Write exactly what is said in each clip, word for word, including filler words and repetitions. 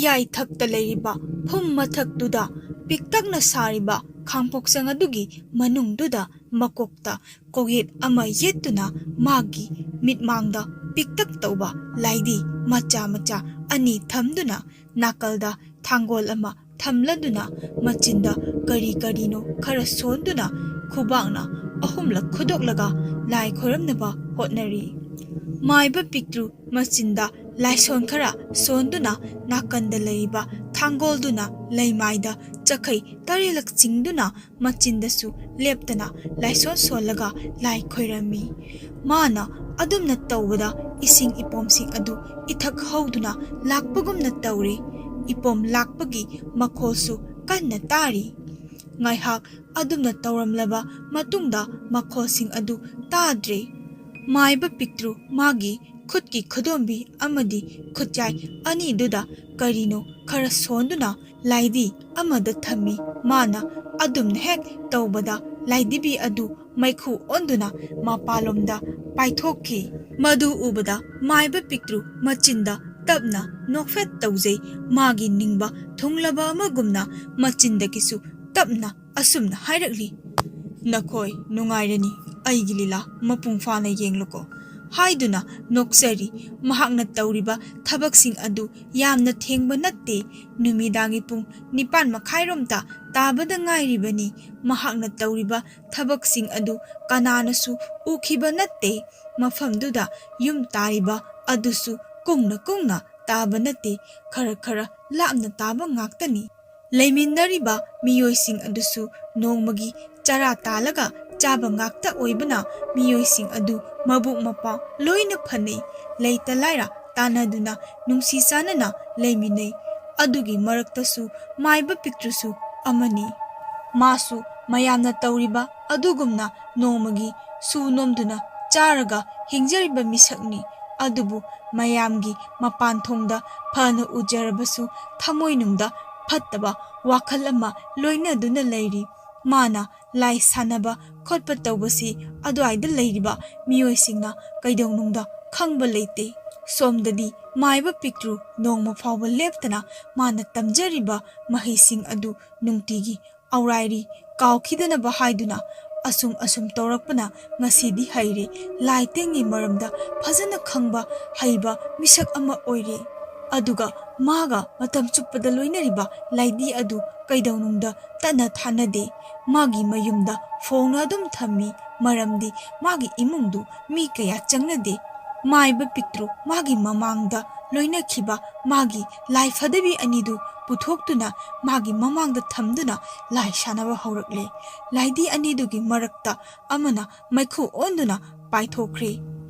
ꯃꯌꯥꯏ ꯊꯛꯇ ꯂꯩꯔꯤꯕ ꯐꯨꯝ ꯃꯊꯛꯇꯨꯗ ꯄꯤꯛꯇꯛꯅ ꯁꯥꯔꯤꯕ ꯈꯥꯡꯄꯣꯛꯁꯪ ꯑꯗꯨꯒꯤ ꯃꯅꯨꯡꯗꯨꯗ ꯃꯀꯣꯛꯇ ꯀꯣꯛꯌꯦꯠ ꯑꯃ ꯌꯦꯠꯇꯨꯅ ꯃꯥꯒꯤ ꯃꯤꯠꯃꯥꯡꯗ ꯄꯤꯛꯇꯛ ꯇꯧꯕ ꯂꯥꯏꯗꯤ ꯃꯆꯥ ꯃꯆꯥ ꯑꯅꯤ ꯊꯝꯗꯨꯅ ꯅꯥꯀꯜꯗ ꯊꯥꯡꯒꯣꯜ ꯑꯃ ꯊꯝꯂꯗꯨꯅ ꯃꯆꯤꯟꯗ ꯀꯔꯤ ꯀꯔꯤꯅꯣ ꯈꯔ ꯁꯣꯟꯗꯨꯅ ꯈꯨꯕꯥꯛꯅ ꯑꯍꯨꯝꯂꯛ ꯈꯨꯗꯣꯛꯂꯒ ꯂꯥꯏ ꯈꯣꯏꯔꯝꯅꯕ ꯍꯣꯠꯅꯔꯤ꯫ ꯃꯥꯏꯕ ꯄꯤꯛꯇ꯭ꯔꯨ ꯃꯆꯤꯟꯗ ꯂꯥꯏꯁꯣꯟ ꯈꯔ ꯁꯣꯟꯗꯨꯅ ꯅꯥꯀꯟꯗ ꯂꯩꯔꯤꯕ ꯊꯥꯡꯒꯣꯜꯗꯨꯅ ꯂꯩꯃꯥꯏꯗ ꯆꯈꯩ ꯇꯔꯦꯠꯂꯛ ꯆꯤꯡꯗꯨꯅ ꯃꯆꯤꯟꯗꯁꯨ ꯂꯦꯞꯇꯅ ꯂꯥꯏꯁꯣꯟ ꯁꯣꯜꯂꯒ ꯂꯥꯏ ꯈꯣꯏꯔꯝꯃꯤ꯫ ꯃꯥꯅ ꯑꯗꯨꯝꯅ ꯇꯧꯕꯗ ꯏꯁꯤꯡ ꯏꯄꯣꯝꯁꯤꯡ ꯑꯗꯨ ꯏꯊꯛ ꯍꯧꯗꯨꯅ ꯂꯥꯛꯄꯒꯨꯝꯅ ꯇꯧꯔꯤ꯫ ꯏꯄꯣꯝ ꯂꯥꯛꯄꯒꯤ ꯃꯈꯣꯜꯁꯨ ꯀꯟꯅ ꯇꯥꯔꯤ꯫ ꯉꯥꯏꯍꯥꯛ ꯑꯗꯨꯝꯅ ꯇꯧꯔꯝꯂꯕ ꯃꯇꯨꯡꯗ ꯃꯈꯣꯜꯁꯤꯡ ꯑꯗꯨ ꯇꯥꯗ꯭ꯔꯦ꯫ ꯃꯥꯏꯕ ꯄꯤꯛꯇ꯭ꯔꯨ ꯃꯥꯒꯤ ꯈꯨꯠꯀꯤ ꯈꯨꯗꯣꯝꯕꯤ ꯑꯃꯗꯤ ꯈꯨꯠꯌꯥꯏ ꯑꯅꯤꯗꯨꯗ ꯀꯔꯤꯅꯣ ꯈꯔ ꯁꯣꯟꯗꯨꯅ ꯂꯥꯏꯗꯤ ꯑꯃꯗ ꯊꯝꯃꯤ꯫ ꯃꯥꯅ ꯑꯗꯨꯝꯅ ꯍꯦꯛ ꯇꯧꯕꯗ ꯂꯥꯏꯗꯤꯕꯤ ꯑꯗꯨ ꯃꯩꯈꯨ ꯑꯣꯟꯗꯨꯅ ꯃꯄꯥꯟꯂꯣꯝꯗ ꯄꯥꯏꯊꯣꯛꯈꯤ꯫ ꯃꯗꯨ ꯎꯕꯗ ꯃꯥꯏꯕ ꯄꯤꯛꯇ꯭ꯔꯨ ꯃꯆꯤꯟꯗ ꯇꯞꯅ ꯅꯣꯛꯐꯦꯠ ꯇꯧꯖꯩ꯫ ꯃꯥꯒꯤ ꯅꯤꯡꯕ ꯊꯨꯡꯂꯕ ꯑꯃꯒꯨꯝꯅ ꯃꯆꯤꯟꯗꯒꯤꯁꯨ ꯇꯞꯅ ꯑꯁꯨꯝꯅ ꯍꯥꯏꯔꯛꯂꯤ, "ꯅꯈꯣꯏ ꯅꯨꯡꯉꯥꯏꯔꯅꯤ, ꯑꯩꯒꯤ ꯂꯤꯂꯥ ꯃꯄꯨꯡ ꯐꯥꯅ ꯌꯦꯡꯂꯨꯀꯣ" ꯍꯥꯏꯗꯨꯅ ꯅꯣꯛꯆꯔꯤ꯫ ꯃꯍꯥꯛꯅ ꯇꯧꯔꯤꯕ ꯊꯕꯛꯁꯤꯡ ꯑꯗꯨ ꯌꯥꯝꯅ ꯊꯦꯡꯕ ꯅꯠꯇꯦ꯫ ꯅꯨꯃꯤꯗꯥꯡꯒꯤ ꯄꯨꯡ ꯅꯤꯄꯥꯟ ꯃꯈꯥꯏꯔꯣꯝꯇ ꯇꯥꯕꯗ ꯉꯥꯏꯔꯤꯕꯅꯤ꯫ ꯃꯍꯥꯛꯅ ꯇꯧꯔꯤꯕ ꯊꯕꯛꯁꯤꯡ ꯑꯗꯨ ꯀꯅꯥꯅꯁꯨ ꯎꯈꯤꯕ ꯅꯠꯇꯦ꯫ ꯃꯐꯝꯗꯨꯗ ꯌꯨꯝ ꯇꯥꯔꯤꯕ ꯑꯗꯨꯁꯨ ꯀꯨꯡꯅ ꯀꯨꯡꯅ ꯇꯥꯕ ꯅꯠꯇꯦ, ꯈꯔ ꯈꯔ ꯂꯥꯞꯅ ꯇꯥꯕ ꯉꯥꯛꯇꯅꯤ꯫ ꯂꯩꯃꯤꯟꯅꯔꯤꯕ ꯃꯤꯑꯣꯏꯁꯤꯡ ꯑꯗꯨꯁꯨ ꯅꯣꯡꯃꯒꯤ ꯆꯔꯥ ꯇꯥꯜꯂꯒ ꯆꯥꯕ ꯉꯥꯛꯇ ꯑꯣꯏꯕꯅ ꯃꯤꯑꯣꯏꯁꯤꯡ ꯑꯗꯨ ꯃꯕꯨꯛ ꯃꯄꯥꯎ ꯂꯣꯏꯅ ꯐꯅꯩ꯫ ꯂꯩꯇ ꯂꯥꯏꯔ ꯇꯥꯟꯅꯗꯨꯅ ꯅꯨꯡꯁꯤ ꯆꯥꯟꯅꯅ ꯂꯩꯃꯤꯟꯅꯩ꯫ ꯑꯗꯨꯒꯤ ꯃꯔꯛꯇꯁꯨ ꯃꯥꯏꯕ ꯄꯤꯛꯇ꯭ꯔꯨꯁꯨ ꯑꯃꯅꯤ꯫ ꯃꯥꯁꯨ ꯃꯌꯥꯝꯅ ꯇꯧꯔꯤꯕ ꯑꯗꯨꯒꯨꯝꯅ ꯅꯣꯡꯃꯒꯤ ꯁꯨ ꯅꯣꯝꯗꯨꯅ ꯆꯥꯔꯒ ꯍꯤꯡꯖꯔꯤꯕ ꯃꯤꯁꯛꯅꯤ꯫ ꯑꯗꯨꯕꯨ ꯃꯌꯥꯝꯒꯤ ꯃꯄꯥꯟ ꯊꯣꯡꯗ ꯐꯅ ꯎꯖꯔꯕꯁꯨ ꯊꯃꯣꯏꯅꯨꯡꯗ ꯐꯠꯇꯕ ꯋꯥꯈꯜ ꯑꯃ ꯂꯣꯏꯅꯗꯨꯅ ꯂꯩꯔꯤ꯫ ꯃꯥꯅ ꯂꯥꯏ ꯁꯥꯟꯅꯕ ꯈꯣꯠꯄ ꯇꯧꯕꯁꯤ ꯑꯗꯨꯋꯥꯏꯗ ꯂꯩꯔꯤꯕ ꯃꯤꯑꯣꯏꯁꯤꯡꯅ ꯀꯩꯗꯧꯅꯨꯡꯗ ꯈꯪꯕ ꯂꯩꯇꯦ꯫ ꯁꯣꯝꯗꯗꯤ ꯃꯥꯏꯕ ꯄꯤꯛꯇ꯭ꯔꯨ ꯅꯣꯡꯃ ꯐꯥꯎꯕ ꯂꯦꯞꯇꯅ ꯃꯥꯅ ꯇꯝꯖꯔꯤꯕ ꯃꯍꯩꯁꯤꯡ ꯑꯗꯨ ꯅꯨꯡꯇꯤꯒꯤ ꯑꯧꯔꯥꯏꯔꯤ ꯀꯥꯎꯈꯤꯗꯅꯕ ꯍꯥꯏꯗꯨꯅ ꯑꯁꯨꯝ ꯑꯁꯨꯝ ꯇꯧꯔꯛꯄꯅ ꯉꯁꯤꯗꯤ ꯍꯩꯔꯦ꯫ ꯂꯥꯏ ꯇꯤꯟꯒꯤ ꯃꯔꯝꯗ ꯐꯖꯅ ꯈꯪꯕ ꯍꯩꯕ ꯃꯤꯁꯛ ꯑꯃ ꯑꯣꯏꯔꯦ꯫ ꯑꯗꯨꯒ ꯃꯥꯒ ꯃꯇꯝ ꯆꯨꯞꯄꯗ ꯂꯣꯏꯅꯔꯤꯕ ꯂꯥꯏꯗꯤ ꯑꯗꯨ ꯀꯩꯗꯧꯅꯨꯡꯗ ꯇꯠꯅ ꯊꯥꯅꯗꯦ꯫ ꯃꯥꯒꯤ ꯃꯌꯨꯝꯗ ꯐꯣꯡꯅ ꯑꯗꯨꯝ ꯊꯝꯃꯤ, ꯃꯔꯝꯗꯤ ꯃꯥꯒꯤ ꯏꯃꯨꯡꯗꯨ ꯃꯤ ꯀꯌꯥ ꯆꯪꯅꯗꯦ꯫ ꯃꯥꯏꯕ ꯄꯤꯛꯇ꯭ꯔꯨ ꯃꯥꯒꯤ ꯃꯃꯥꯡꯗ ꯂꯣꯏꯅꯈꯤꯕ ꯃꯥꯒꯤ ꯂꯥꯏ ꯐꯗꯕꯤ ꯑꯅꯤꯗꯨ ꯄꯨꯊꯣꯛꯇꯨꯅ ꯃꯥꯒꯤ ꯃꯃꯥꯡꯗ ꯊꯝꯗꯨꯅ ꯂꯥꯏ ꯁꯥꯟꯅꯕ ꯍꯧꯔꯛꯂꯦ꯫ ꯂꯥꯏꯗꯤ ꯑꯅꯤꯗꯨꯒꯤ ꯃꯔꯛꯇ ꯑꯃꯅ ꯃꯩꯈꯨ ꯑꯣꯟꯗꯨꯅ ꯄꯥꯏꯊꯣꯛꯈ꯭ꯔꯦ꯫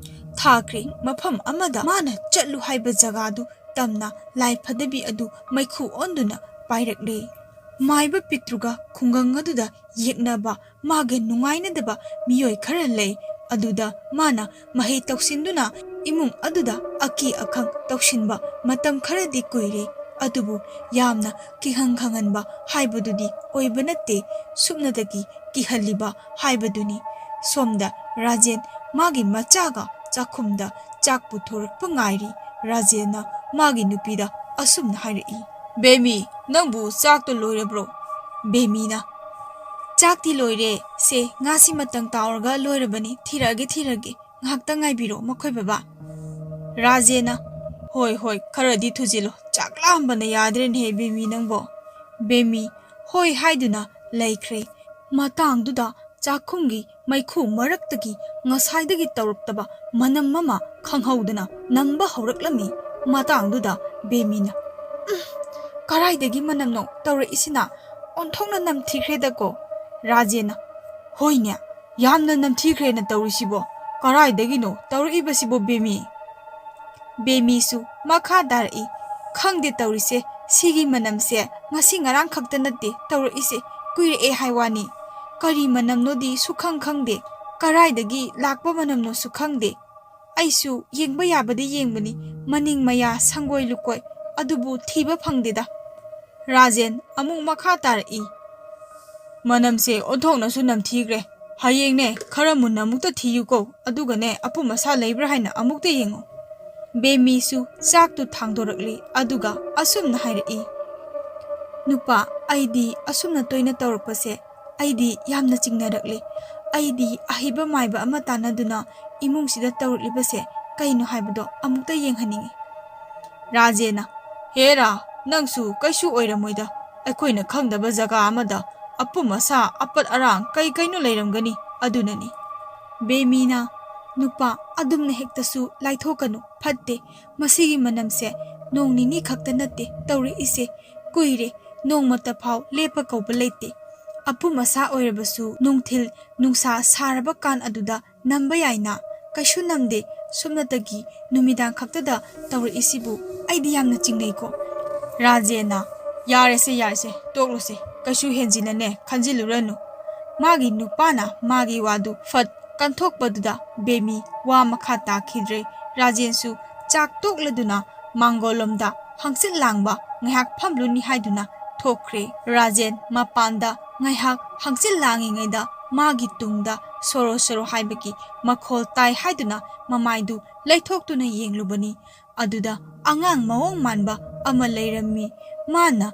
ꯊꯥꯈ꯭ꯔꯦ꯫ ꯃꯐꯝ ꯑꯃꯗ ꯃꯥꯅ ꯆꯠꯂꯨ ꯍꯥꯏꯕ ꯖꯒꯥꯗꯨ ꯇꯝꯅ ꯂꯥꯏ ꯐꯗꯕꯤ ꯑꯗꯨ ꯃꯩꯈꯨ ꯑꯣꯟꯗꯨꯅ ꯄꯥꯏꯔꯛꯂꯦ꯫ ꯃꯥꯏꯕ ꯄꯤꯛꯇ꯭ꯔꯨꯒ ꯈꯨꯡꯒꯪ ꯑꯗꯨꯗ ꯌꯦꯛꯅꯕ ꯃꯥꯒ ꯅꯨꯡꯉꯥꯏꯅꯗꯕ ꯃꯤꯑꯣꯏ ꯈꯔ ꯂꯩ꯫ ꯑꯗꯨꯗ ꯃꯥꯅ ꯃꯍꯩ ꯇꯧꯁꯤꯟꯗꯨꯅ ꯏꯃꯨꯡ ꯑꯗꯨꯗ ꯑꯀꯤ ꯑꯈꯪ ꯇꯧꯁꯤꯟꯕ ꯃꯇꯝ ꯈꯔꯗꯤ ꯀꯨꯏꯔꯦ꯫ ꯑꯗꯨꯕꯨ ꯌꯥꯝꯅ ꯀꯤꯍꯪ ꯈꯪꯍꯟꯕ ꯍꯥꯏꯕꯗꯨꯗꯤ ꯑꯣꯏꯕ ꯅꯠꯇꯦ꯫ ꯁꯨꯞꯅꯇꯒꯤ ꯀꯤꯍꯜꯂꯤꯕ ꯍꯥꯏꯕꯗꯨꯅꯤ꯫ ꯁꯣꯝꯗ ꯔꯥꯖꯦꯟ ꯃꯥꯒꯤ ꯃꯆꯥꯒ ꯆꯥꯛꯈꯨꯝꯗ ꯆꯥꯛ ꯄꯨꯊꯣꯔꯛꯄ ꯉꯥꯏꯔꯤ꯫ ꯔꯥꯖꯦꯟꯅ ꯃꯥꯒꯤ ꯅꯨꯄꯤꯗ ꯑꯁꯨꯝꯅ ꯍꯥꯏꯔꯛꯏ, "ꯕꯦꯃꯤ, ꯅꯪꯕꯨ ꯆꯥꯛꯇꯣ ꯂꯣꯏꯔꯕ꯭ꯔꯣ?" ꯕꯦꯃꯤꯅ, "ꯆꯥꯛꯇꯤ ꯂꯣꯏꯔꯦ꯫ ꯁꯦ, ꯉꯥꯁꯤ ꯃꯇꯪ ꯇꯥꯎꯔꯒ ꯂꯣꯏꯔꯕꯅꯤ꯫ ꯊꯤꯔꯛꯑꯒꯦ, ꯊꯤꯔꯛꯑꯒꯦ꯫ ꯉꯥꯏꯍꯥꯛꯇꯪ ꯉꯥꯏꯕꯤꯔꯣ, ꯃꯈꯣꯏ ꯕꯕꯥ꯫" ꯔꯥꯖꯦꯟꯅ, "ꯍꯣꯏ, ꯍꯣꯏ, ꯈꯔꯗꯤ ꯊꯨꯖꯤꯜꯂꯣ꯫ ꯆꯥꯛ ꯂꯥꯝꯕꯅ ꯌꯥꯗ꯭ꯔꯦꯅꯦꯍꯦ, ꯕꯦꯃꯤ ꯅꯪꯕꯣ꯫" ꯕꯦꯃꯤ ꯍꯣꯏ ꯍꯥꯏꯗꯨꯅ ꯂꯩꯈ꯭ꯔꯦ꯫ ꯃꯇꯥꯡꯗꯨꯗ ꯆꯥꯛꯈꯨꯝꯒꯤ ꯃꯩꯈꯨ ꯃꯔꯛꯇꯒꯤ ꯉꯁꯥꯏꯗꯒꯤ ꯇꯧꯔꯛꯇꯕ ꯃꯅꯝ ꯑꯃ ꯈꯪꯍꯧꯗꯅ ꯅꯝꯕ ꯍꯧꯔꯛꯂꯝꯃꯤ꯫ ꯃꯇꯥꯡꯗꯨꯗ ꯕꯦꯃꯤꯅ, "ꯎꯝ, ꯀꯔꯥꯏꯗꯒꯤ ꯃꯅꯝꯅꯣ ꯇꯧꯔꯛꯏꯁꯤꯅ? ꯑꯣꯟꯊꯣꯛꯅ ꯅꯝꯊꯤꯈ꯭ꯔꯦꯗꯀꯣ꯫" ꯔꯥꯖꯦꯟꯅ, "ꯍꯣꯏꯅꯦ, ꯌꯥꯝꯅ ꯅꯝꯊꯤꯈ꯭ꯔꯦꯅ ꯇꯧꯔꯤꯁꯤꯕꯣ꯫ ꯀꯔꯥꯏꯗꯒꯤꯅꯣ ꯇꯧꯔꯛꯏꯕꯁꯤꯕꯣ, ꯕꯦꯃꯤ?" ꯕꯦꯃꯤꯁꯨ ꯃꯈꯥ ꯇꯥꯔꯛꯏ, "ꯈꯪꯗꯦ ꯇꯧꯔꯤꯁꯦ, ꯁꯤꯒꯤ ꯃꯅꯝꯁꯦ ꯉꯁꯤ ꯉꯔꯥꯡ ꯈꯛꯇ ꯅꯠꯇꯦ ꯇꯧꯔꯛꯏꯁꯦ, ꯀꯨꯏꯔꯛꯑꯦ ꯍꯥꯏ ꯋꯥꯅꯤ꯫ ꯀꯔꯤ ꯃꯅꯝꯅꯣꯗꯤ ꯁꯨꯈꯪ ꯈꯪꯗꯦ, ꯀꯔꯥꯏꯗꯒꯤ ꯂꯥꯛꯄ ꯃꯅꯝꯅꯣꯁꯨ ꯈꯪꯗꯦ꯫ ꯑꯩꯁꯨ ꯌꯦꯡꯕ ꯌꯥꯕꯗꯤ ꯌꯦꯡꯕꯅꯤ, ꯃꯅꯤꯡ ꯃꯌꯥ, ꯁꯪꯒꯣꯏ ꯂꯨꯀꯣꯏ, ꯑꯗꯨꯕꯨ ꯊꯤꯕ ꯐꯪꯗꯦꯗ꯫" ꯔꯥꯖꯦꯟ ꯑꯃꯨꯛ ꯃꯈꯥ ꯇꯥꯔꯛꯏ, ꯃꯅꯝꯁꯦ ꯑꯣꯟꯊꯣꯛꯅꯁꯨ ꯅꯝꯊꯤꯈ꯭ꯔꯦ꯫ ꯍꯌꯦꯡꯅꯦ, ꯈꯔ ꯃꯨꯟꯅ ꯑꯃꯨꯛꯇ ꯊꯤꯌꯨꯀꯣ, ꯑꯗꯨꯒꯅꯦ, ꯑꯄꯨꯝ ꯑꯁꯥ ꯂꯩꯕ꯭ꯔꯥ ꯍꯥꯏꯅ ꯑꯃꯨꯛꯇ ꯌꯦꯡꯉꯨ꯫ ꯕꯦꯃꯤꯁꯨ ꯆꯥꯛꯇꯨ ꯊꯥꯡꯗꯣꯔꯛꯂꯤ, ꯑꯗꯨꯒ ꯑꯁꯨꯝꯅ ꯍꯥꯏꯔꯛꯏ, "ꯅꯨꯄꯥ, ꯑꯩꯗꯤ ꯑꯁꯨꯝꯅ ꯇꯣꯏꯅ ꯇꯧꯔꯛꯄꯁꯦ ꯑꯩꯗꯤ ꯌꯥꯝꯅ ꯆꯤꯡꯅꯔꯛꯂꯤ꯫ ꯑꯩꯗꯤ ꯑꯍꯩꯕ ꯃꯥꯏꯕ ꯑꯃ ꯇꯥꯟꯅꯗꯨꯅ ꯏꯃꯨꯡꯁꯤꯗ ꯇꯧꯔꯛꯂꯤꯕꯁꯦ ꯀꯩꯅꯣ ꯍꯥꯏꯕꯗꯣ ꯑꯃꯨꯛꯇ ꯌꯦꯡꯍꯟꯅꯤꯡꯏ꯫" ꯔꯥꯖꯦꯟꯅ, "ꯍꯦꯔꯥ, ꯅꯪꯁꯨ ꯀꯩꯁꯨ ꯑꯣꯏꯔꯝꯃꯣꯏꯗ꯫ ꯑꯩꯈꯣꯏꯅ ꯈꯪꯗꯕ ꯖꯒꯥ ꯑꯃꯗ ꯑꯄꯨꯝ ꯑꯁꯥ, ꯑꯄꯠ ꯑꯔꯥꯡ ꯀꯩ ꯀꯩꯅꯣ ꯂꯩꯔꯝꯒꯅꯤ, ꯑꯗꯨꯅꯅꯤ꯫" ꯕꯦꯃꯤꯅ, "ꯅꯨꯄꯥ, ꯑꯗꯨꯝꯅ ꯍꯦꯛꯇꯁꯨ ꯂꯥꯏꯊꯣꯛꯀꯅꯨ, ꯐꯠꯇꯦ꯫ ꯃꯁꯤꯒꯤ ꯃꯅꯝꯁꯦ ꯅꯣꯡ ꯅꯤꯅꯤ ꯈꯛꯇ ꯅꯠꯇꯦ ꯇꯧꯔꯛꯏꯁꯦ, ꯀꯨꯏꯔꯦ, ꯅꯣꯡꯃꯇ ꯐꯥꯎ ꯂꯦꯞꯄ ꯀꯧꯕ ꯂꯩꯇꯦ꯫ ꯑꯄꯨꯝ ꯑꯁꯥ ꯑꯣꯏꯔꯕꯁꯨ ꯅꯨꯡꯊꯤꯜ ꯅꯨꯡꯁꯥ ꯁꯥꯔꯕ ꯀꯥꯟ ꯑꯗꯨꯗ ꯅꯝꯕ ꯌꯥꯏꯅ, ꯀꯩꯁꯨ ꯅꯝꯗꯦ꯫ ꯁꯨꯞꯅꯇꯒꯤ ꯅꯨꯃꯤꯗꯥꯡ ꯈꯛꯇꯗ ꯇꯧꯔꯛꯏꯁꯤꯕꯨ ꯑꯩꯗꯤ ꯌꯥꯝꯅ ꯆꯤꯡꯅꯩꯀꯣ꯫" ꯔꯥꯖꯦꯟꯅ, "ꯌꯥꯔꯦꯁꯦ, ꯌꯥꯔꯦꯁꯦ, ꯇꯣꯛꯂꯣꯁꯦ, ꯀꯩꯁꯨ ꯍꯦꯟꯖꯤꯟꯅꯅꯦ ꯈꯟꯖꯤꯜꯂꯨꯔꯅꯨ꯫" ꯃꯥꯒꯤ ꯅꯨꯄꯥꯅ ꯃꯥꯒꯤ ꯋꯥꯗꯨ ꯐꯠ ꯀꯟꯊꯣꯛꯄꯗꯨꯗ ꯕꯦꯃꯤ ꯋꯥ ꯃꯈꯥ ꯇꯥꯈꯤꯗ꯭ꯔꯦ꯫ ꯔꯥꯖꯦꯟꯁꯨ ꯆꯥꯛ ꯇꯣꯛꯂꯗꯨꯅ ꯃꯥꯡꯒꯣꯜꯂꯣꯝꯗ ꯍꯪꯆꯤꯠ ꯂꯥꯡꯕ ꯉꯥꯏꯍꯥꯛ ꯐꯝꯂꯨꯅꯤ ꯍꯥꯏꯗꯨꯅ ꯊꯣꯛꯈ꯭ꯔꯦ꯫ ꯔꯥꯖꯦꯟ ꯃꯄꯥꯟꯗ ꯉꯥꯏꯍꯥꯛ ꯍꯪꯆꯤꯠ ꯂꯥꯡꯉꯤꯉꯩꯗ ꯃꯥꯒꯤ ꯇꯨꯡꯗ ꯁꯣꯔꯣ ꯁꯣꯔꯣ ꯍꯥꯏꯕꯒꯤ ꯃꯈꯣꯜ ꯇꯥꯏ ꯍꯥꯏꯗꯨꯅ ꯃꯃꯥꯏꯗꯨ ꯂꯩꯊꯣꯛꯇꯨꯅ ꯌꯦꯡꯂꯨꯕꯅꯤ꯫ ꯑꯗꯨꯗ ꯑꯉꯥꯡ ꯃꯑꯣꯡ ꯃꯥꯟꯕ ꯑꯃ ꯂꯩꯔꯝꯃꯤ꯫ ꯃꯥꯅ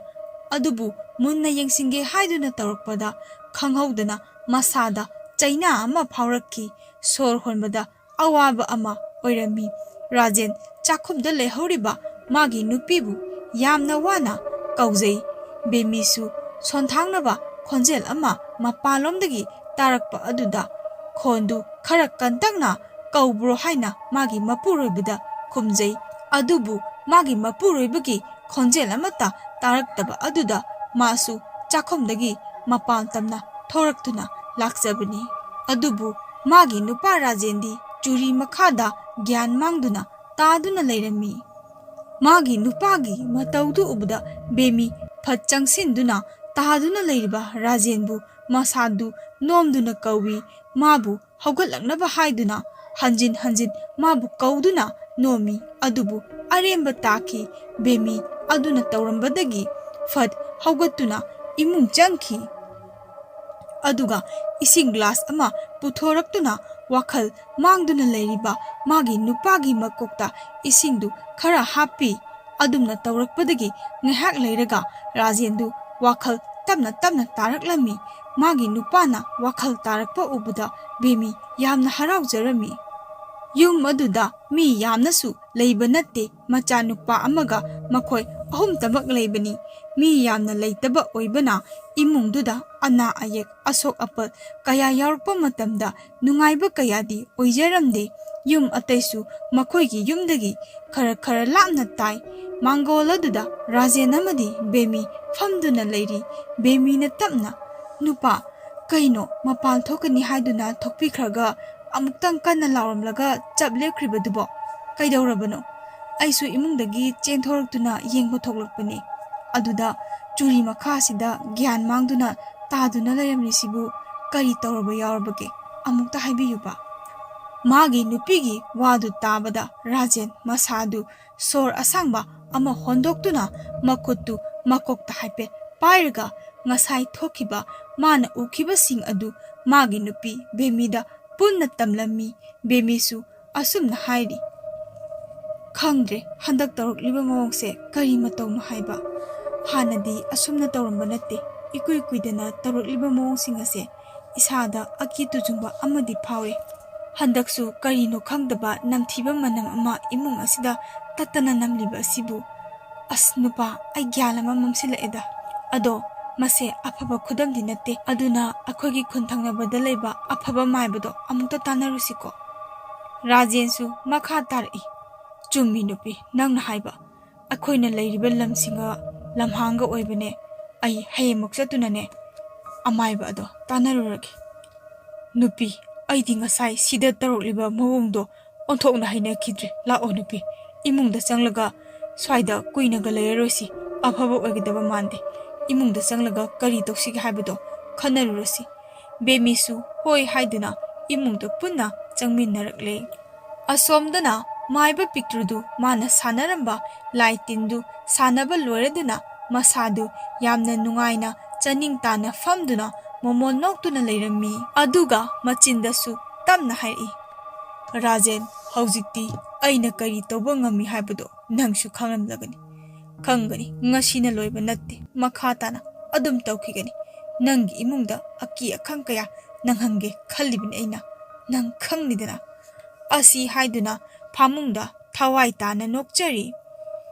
ꯑꯗꯨꯕꯨ ꯃꯨꯟꯅ ꯌꯦꯡꯁꯤꯟꯒꯦ ꯍꯥꯏꯗꯨꯅ ꯇꯧꯔꯛꯄꯗ ꯈꯪꯍꯧꯗꯅ ꯃꯁꯥꯗ ꯆꯩꯅꯥ ꯑꯃ ꯐꯥꯎꯔꯛꯈꯤ꯫ ꯁꯣꯔ ꯍꯣꯟꯕꯗ ꯑꯋꯥꯕ ꯑꯃ ꯑꯣꯏꯔꯝꯃꯤ꯫ ꯔꯥꯖꯦꯟ ꯆꯥꯛꯈꯨꯝꯗ ꯂꯩꯍꯧꯔꯤꯕ ꯃꯥꯒꯤ ꯅꯨꯄꯤꯕꯨ ꯌꯥꯝꯅ ꯋꯥꯅ ꯀꯧꯖꯩ꯫ ꯕꯦꯃꯤꯁꯨ ꯁꯣꯟꯊꯥꯡꯅꯕ ꯈꯣꯟꯖꯦꯜ ꯑꯃ ꯃꯄꯥꯟꯂꯣꯝꯗꯒꯤ ꯇꯥꯔꯛꯄ ꯑꯗꯨꯗ ꯈꯣꯟꯗꯨ ꯈꯔ ꯀꯟꯇꯛꯅ ꯀꯧꯕ꯭ꯔꯣ ꯍꯥꯏꯅ ꯃꯥꯒꯤ ꯃꯄꯨꯔꯣꯏꯕꯗ ꯈꯨꯝꯖꯩ꯫ ꯑꯗꯨꯕꯨ ꯃꯥꯒꯤ ꯃꯄꯨꯔꯣꯏꯕꯒꯤ ꯈꯣꯟꯖꯦꯜ ꯑꯃꯠꯇ ꯇꯥꯔꯛꯇꯕ ꯑꯗꯨꯗ ꯃꯥꯁꯨ ꯆꯥꯛꯈꯨꯝꯗꯒꯤ ꯃꯄꯥꯟ ꯇꯝꯅ ꯊꯣꯔꯛꯇꯨꯅ ꯂꯥꯛꯆꯕꯅꯤ꯫ ꯑꯗꯨꯕꯨ ꯃꯥꯒꯤ ꯅꯨꯄꯥ ꯔꯥꯖꯦꯟꯗꯤ ꯆꯨꯔꯤ ꯃꯈꯥꯗ ꯒ꯭ꯌꯥꯟ ꯃꯥꯡꯗꯨꯅ ꯇꯥꯗꯨꯅ ꯂꯩꯔꯝꯃꯤ꯫ ꯃꯥꯒꯤ ꯅꯨꯄꯥꯒꯤ ꯃꯇꯧꯗꯨ ꯎꯕꯗ ꯕꯦꯃꯤ ꯐꯠ ꯆꯪꯁꯤꯟꯗꯨꯅ ꯇꯥꯗꯨꯅ ꯂꯩꯔꯤꯕ ꯔꯥꯖꯦꯟꯕꯨ ꯃꯁꯥꯗꯨ ꯅꯣꯝꯗꯨꯅ ꯀꯧꯏ꯫ ꯃꯥꯕꯨ ꯍꯧꯒꯠꯂꯛꯅꯕ ꯍꯥꯏꯗꯨꯅ ꯍꯟꯖꯤꯟ ꯍꯟꯖꯤꯟ ꯃꯥꯕꯨ ꯀꯧꯗꯨꯅ ꯅꯣꯝꯃꯤ꯫ ꯑꯗꯨꯕꯨ ꯑꯔꯦꯝꯕ ꯇꯥꯈꯤ꯫ ꯕꯦꯃꯤ ꯑꯗꯨꯅ ꯇꯧꯔꯝꯕꯗꯒꯤ ꯐꯠ ꯍꯧꯒꯠꯇꯨꯅ ꯏꯃꯨꯡ ꯆꯪꯈꯤ꯫ ꯑꯗꯨꯒ ꯏꯁꯤꯡ ꯒ꯭ꯂꯥꯁ ꯑꯃ ꯄꯨꯊꯣꯔꯛꯇꯨꯅ ꯋꯥꯈꯜ ꯃꯥꯡꯗꯨꯅ ꯂꯩꯔꯤꯕ ꯃꯥꯒꯤ ꯅꯨꯄꯥꯒꯤ ꯃꯀꯣꯛꯇ ꯏꯁꯤꯡꯗꯨ ꯈꯔ ꯍꯥꯞꯄꯤ꯫ ꯑꯗꯨꯝꯅ ꯇꯧꯔꯛꯄꯗꯒꯤ ꯉꯥꯏꯍꯥꯛ ꯂꯩꯔꯒ ꯔꯥꯖꯦꯟꯗꯨ ꯋꯥꯈꯜ ꯇꯞꯅ ꯇꯞꯅ ꯇꯥꯔꯛꯂꯝꯃꯤ꯫ ꯃꯥꯒꯤ ꯅꯨꯄꯥꯅ ꯋꯥꯈꯜ ꯇꯥꯔꯛꯄ ꯎꯕꯗ ꯕꯦꯃꯤ ꯌꯥꯝꯅ ꯍꯔꯥꯎꯖꯔꯝꯃꯤ꯫ ꯌꯨꯝ ꯑꯗꯨꯗ ꯃꯤ ꯌꯥꯝꯅꯁꯨ ꯂꯩꯕ ꯅꯠꯇꯦ꯫ ꯃꯆꯥꯅꯨꯄꯥ ꯑꯃꯒ ꯃꯈꯣꯏ ꯑꯍꯨꯝꯇꯃꯛ ꯂꯩꯕꯅꯤ꯫ ꯃꯤ ꯌꯥꯝꯅ ꯂꯩꯇꯕ ꯑꯣꯏꯕꯅ ꯏꯃꯨꯡꯗꯨꯗ ꯑꯅꯥ ꯑꯌꯦꯛ, ꯑꯁꯣꯛ ꯑꯄꯜ ꯀꯌꯥ ꯌꯥꯎꯔꯛꯄ ꯃꯇꯝꯗ ꯅꯨꯡꯉꯥꯏꯕ ꯀꯌꯥꯗꯤ ꯑꯣꯏꯖꯔꯝꯗꯦ꯫ ꯌꯨꯝ ꯑꯇꯩꯁꯨ ꯃꯈꯣꯏꯒꯤ ꯌꯨꯝꯗꯒꯤ ꯈꯔ ꯈꯔ ꯂꯥꯞꯅ ꯇꯥꯏ꯫ ꯃꯥꯡꯒꯣꯜ ꯑꯗꯨꯗ ꯔꯥꯖꯦꯟ ꯑꯃꯗꯤ ꯕꯦꯃꯤ ꯐꯝꯗꯨꯅ ꯂꯩꯔꯤ꯫ ꯕꯦꯃꯤꯅ ꯇꯞꯅ, "ꯅꯨꯄꯥ, ꯀꯩꯅꯣ, ꯃꯄꯥꯟ ꯊꯣꯛꯀꯅꯤ ꯍꯥꯏꯗꯨꯅ ꯊꯣꯛꯄꯤꯈ꯭ꯔꯒ ꯑꯃꯨꯛꯇꯪ ꯀꯟꯅ ꯂꯥꯎꯔꯝꯂꯒ ꯆꯞ ꯂꯦꯞꯈ꯭ꯔꯤꯕꯗꯨꯕꯣ? ꯀꯩꯗꯧꯔꯕꯅꯣ? ꯑꯩꯁꯨ ꯏꯃꯨꯡꯗꯒꯤ ꯆꯦꯟꯊꯣꯔꯛꯇꯨꯅ ꯌꯦꯡꯕ ꯊꯣꯛꯂꯛꯄꯅꯤ꯫ ꯑꯗꯨꯗ ꯆꯨꯔꯤ ꯃꯈꯥꯁꯤꯗ ꯒ꯭ꯌꯥꯟ ꯃꯥꯡꯗꯨꯅ ꯇꯥꯗꯨꯅ ꯂꯩꯔꯝꯂꯤꯁꯤꯕꯨ ꯀꯔꯤ ꯇꯧꯔꯕ ꯌꯥꯎꯔꯕꯒꯦ? ꯑꯃꯨꯛꯇ ꯍꯥꯏꯕꯤꯌꯨꯕ?" ꯃꯥꯒꯤ ꯅꯨꯄꯤꯒꯤ ꯋꯥꯗꯨ ꯇꯥꯕꯗ ꯔꯥꯖꯦꯟ ꯃꯁꯥꯗꯨ ꯁꯣꯔ ꯑꯁꯥꯡꯕ ꯑꯃ ꯍꯣꯟꯗꯣꯛꯇꯨꯅ ꯃꯈꯨꯠꯇꯨ ꯃꯀꯣꯛꯇ ꯍꯥꯏꯐꯦꯠ ꯄꯥꯏꯔꯒ ꯉꯁꯥꯏ ꯊꯣꯛꯈꯤꯕ ꯃꯥꯅ ꯎꯈꯤꯕꯁꯤꯡ ꯑꯗꯨ ꯃꯥꯒꯤ ꯅꯨꯄꯤ ꯕꯦꯃꯤꯗ ꯄꯨꯟꯅ ꯇꯝꯂꯝꯃꯤ꯫ ꯕꯦꯃꯤꯁꯨ ꯑꯁꯨꯝꯅ ꯍꯥꯏꯔꯤ, "ꯈꯪꯗ꯭ꯔꯦ, ꯍꯟꯗꯛ ꯇꯧꯔꯛꯂꯤꯕ ꯃꯑꯣꯡꯁꯦ ꯀꯔꯤ ꯃꯇꯧꯅꯣ ꯍꯥꯏꯕ꯫ ꯍꯥꯟꯅꯗꯤ ꯑꯁꯨꯝꯅ ꯇꯧꯔꯝꯕ ꯅꯠꯇꯦ꯫ ꯏꯀꯨꯏ ꯀꯨꯏꯗꯅ ꯇꯧꯔꯛꯂꯤꯕ ꯃꯑꯣꯡꯁꯤꯡ ꯑꯁꯦ ꯏꯁꯥꯗ ꯑꯀꯤ ꯇꯨꯖꯨꯡꯕ ꯑꯃꯗꯤ ꯐꯥꯎꯔꯦ꯫ ꯍꯟꯗꯛꯁꯨ ꯀꯔꯤꯅꯣ ꯈꯪꯗꯕ ꯅꯝꯊꯤꯕ ꯃꯅꯝ ꯑꯃ ꯏꯃꯨꯡ ꯑꯁꯤꯗ ꯇꯠꯇꯅ ꯅꯝꯂꯤꯕ ꯑꯁꯤꯕꯨ꯫ ꯑꯁ ꯅꯨꯄꯥ, ꯑꯩ ꯒ꯭ꯌꯥꯟ ꯑꯃ ꯃꯝꯁꯤꯜꯂꯛꯑꯦꯗ꯫ ꯑꯗꯣ ꯃꯁꯦ ꯑꯐꯕ ꯈꯨꯗꯝꯗꯤ ꯅꯠꯇꯦ꯫ ꯑꯗꯨꯅ ꯑꯩꯈꯣꯏꯒꯤ ꯈꯨꯟ ꯊꯪꯅꯕꯗ ꯂꯩꯕ ꯑꯐꯕ ꯃꯥꯏꯕꯗꯣ ꯑꯃꯨꯛꯇ ꯇꯥꯟꯅꯔꯨꯁꯤꯀꯣ?" ꯔꯥꯖꯦꯟꯁꯨ ꯃꯈꯥ ꯇꯥꯔꯛꯏ, "ꯆꯨꯝꯃꯤ ꯅꯨꯄꯤ, ꯅꯪꯅ ꯍꯥꯏꯕ꯫ ꯑꯩꯈꯣꯏꯅ ꯂꯩꯔꯤꯕ ꯂꯝꯁꯤꯡꯒ ꯂꯝꯍꯥꯡꯒ ꯑꯣꯏꯕꯅꯦ꯫ ꯑꯩ ꯍꯌꯦꯡꯃꯛ ꯆꯠꯇꯨꯅꯅꯦ ꯑꯃꯥꯏꯕ ꯑꯗꯣ ꯇꯥꯟꯅꯔꯨꯔꯒꯦ꯫" "ꯅꯨꯄꯤ, ꯑꯩꯗꯤ ꯉꯁꯥꯏ ꯁꯤꯗ ꯇꯧꯔꯛꯂꯤꯕ ꯃꯑꯣꯡꯗꯣ ꯑꯣꯟꯊꯣꯛꯅ ꯍꯩꯅꯈꯤꯗ꯭ꯔꯦ꯫ ꯂꯥꯛꯑꯣ ꯅꯨꯄꯤ, ꯏꯃꯨꯡꯗ ꯆꯪꯂꯒ ꯁ꯭ꯋꯥꯏꯗ ꯀꯨꯏꯅꯒ ꯂꯩꯔꯔꯣꯏꯁꯤ꯫ ꯑꯐꯕ ꯑꯣꯏꯒꯗꯕ ꯃꯥꯟꯗꯦ꯫ ꯏꯃꯨꯡꯗ ꯆꯪꯂꯒ ꯀꯔꯤ ꯇꯧꯁꯤꯒꯦ ꯍꯥꯏꯕꯗꯣ ꯈꯟꯅꯔꯨꯔꯁꯤ꯫" ꯕꯦꯃꯤꯁꯨ ꯍꯣꯏ ꯍꯥꯏꯗꯨꯅ ꯏꯃꯨꯡꯗ ꯄꯨꯟꯅ ꯆꯪꯃꯤꯟꯅꯔꯛꯂꯦ꯫ ꯑꯁꯣꯝꯗꯅ ꯃꯥꯏꯕ ꯄꯤꯛꯇ꯭ꯔꯨꯗꯨ ꯃꯥꯅ ꯁꯥꯟꯅꯔꯝꯕ ꯂꯥꯏ ꯇꯤꯟꯗꯨ ꯁꯥꯟꯅꯕ ꯂꯣꯏꯔꯗꯨꯅ ꯃꯁꯥꯗꯨ ꯌꯥꯝꯅ ꯅꯨꯡꯉꯥꯏꯅ ꯆꯥꯅꯤꯡ ꯇꯥꯅ ꯐꯝꯗꯨꯅ ꯃꯣꯃꯣꯟ ꯅꯣꯛꯇꯨꯅ ꯂꯩꯔꯝꯃꯤ꯫ ꯑꯗꯨꯒ ꯃꯆꯤꯟꯗꯁꯨ ꯇꯞꯅ ꯍꯥꯏꯔꯛꯏ, "ꯔꯥꯖꯦꯟ, ꯍꯧꯖꯤꯛꯇꯤ ꯑꯩꯅ ꯀꯔꯤ ꯇꯧꯕ ꯉꯝꯃꯤ ꯍꯥꯏꯕꯗꯣ ꯅꯪꯁꯨ ꯈꯪꯂꯝꯂꯒꯅꯤ꯫ ꯈꯪꯒꯅꯤ, ꯉꯁꯤꯅ ꯂꯣꯏꯕ ꯅꯠꯇꯦ, ꯃꯈꯥ ꯇꯥꯅ ꯑꯗꯨꯝ ꯇꯧꯈꯤꯒꯅꯤ꯫ ꯅꯪꯒꯤ ꯏꯃꯨꯡꯗ ꯑꯀꯤ ꯑꯈꯪ ꯀꯌꯥ ꯅꯪꯍꯟꯒꯦ ꯈꯜꯂꯤꯕꯅꯤ ꯑꯩꯅ, ꯅꯪ ꯈꯪꯂꯤꯗꯅ"꯫ ꯑꯁꯤ ꯍꯥꯏꯗꯨꯅ ꯐꯃꯨꯡꯗ ꯊꯋꯥꯏ ꯇꯥꯅ ꯅꯣꯛꯆꯔꯤ꯫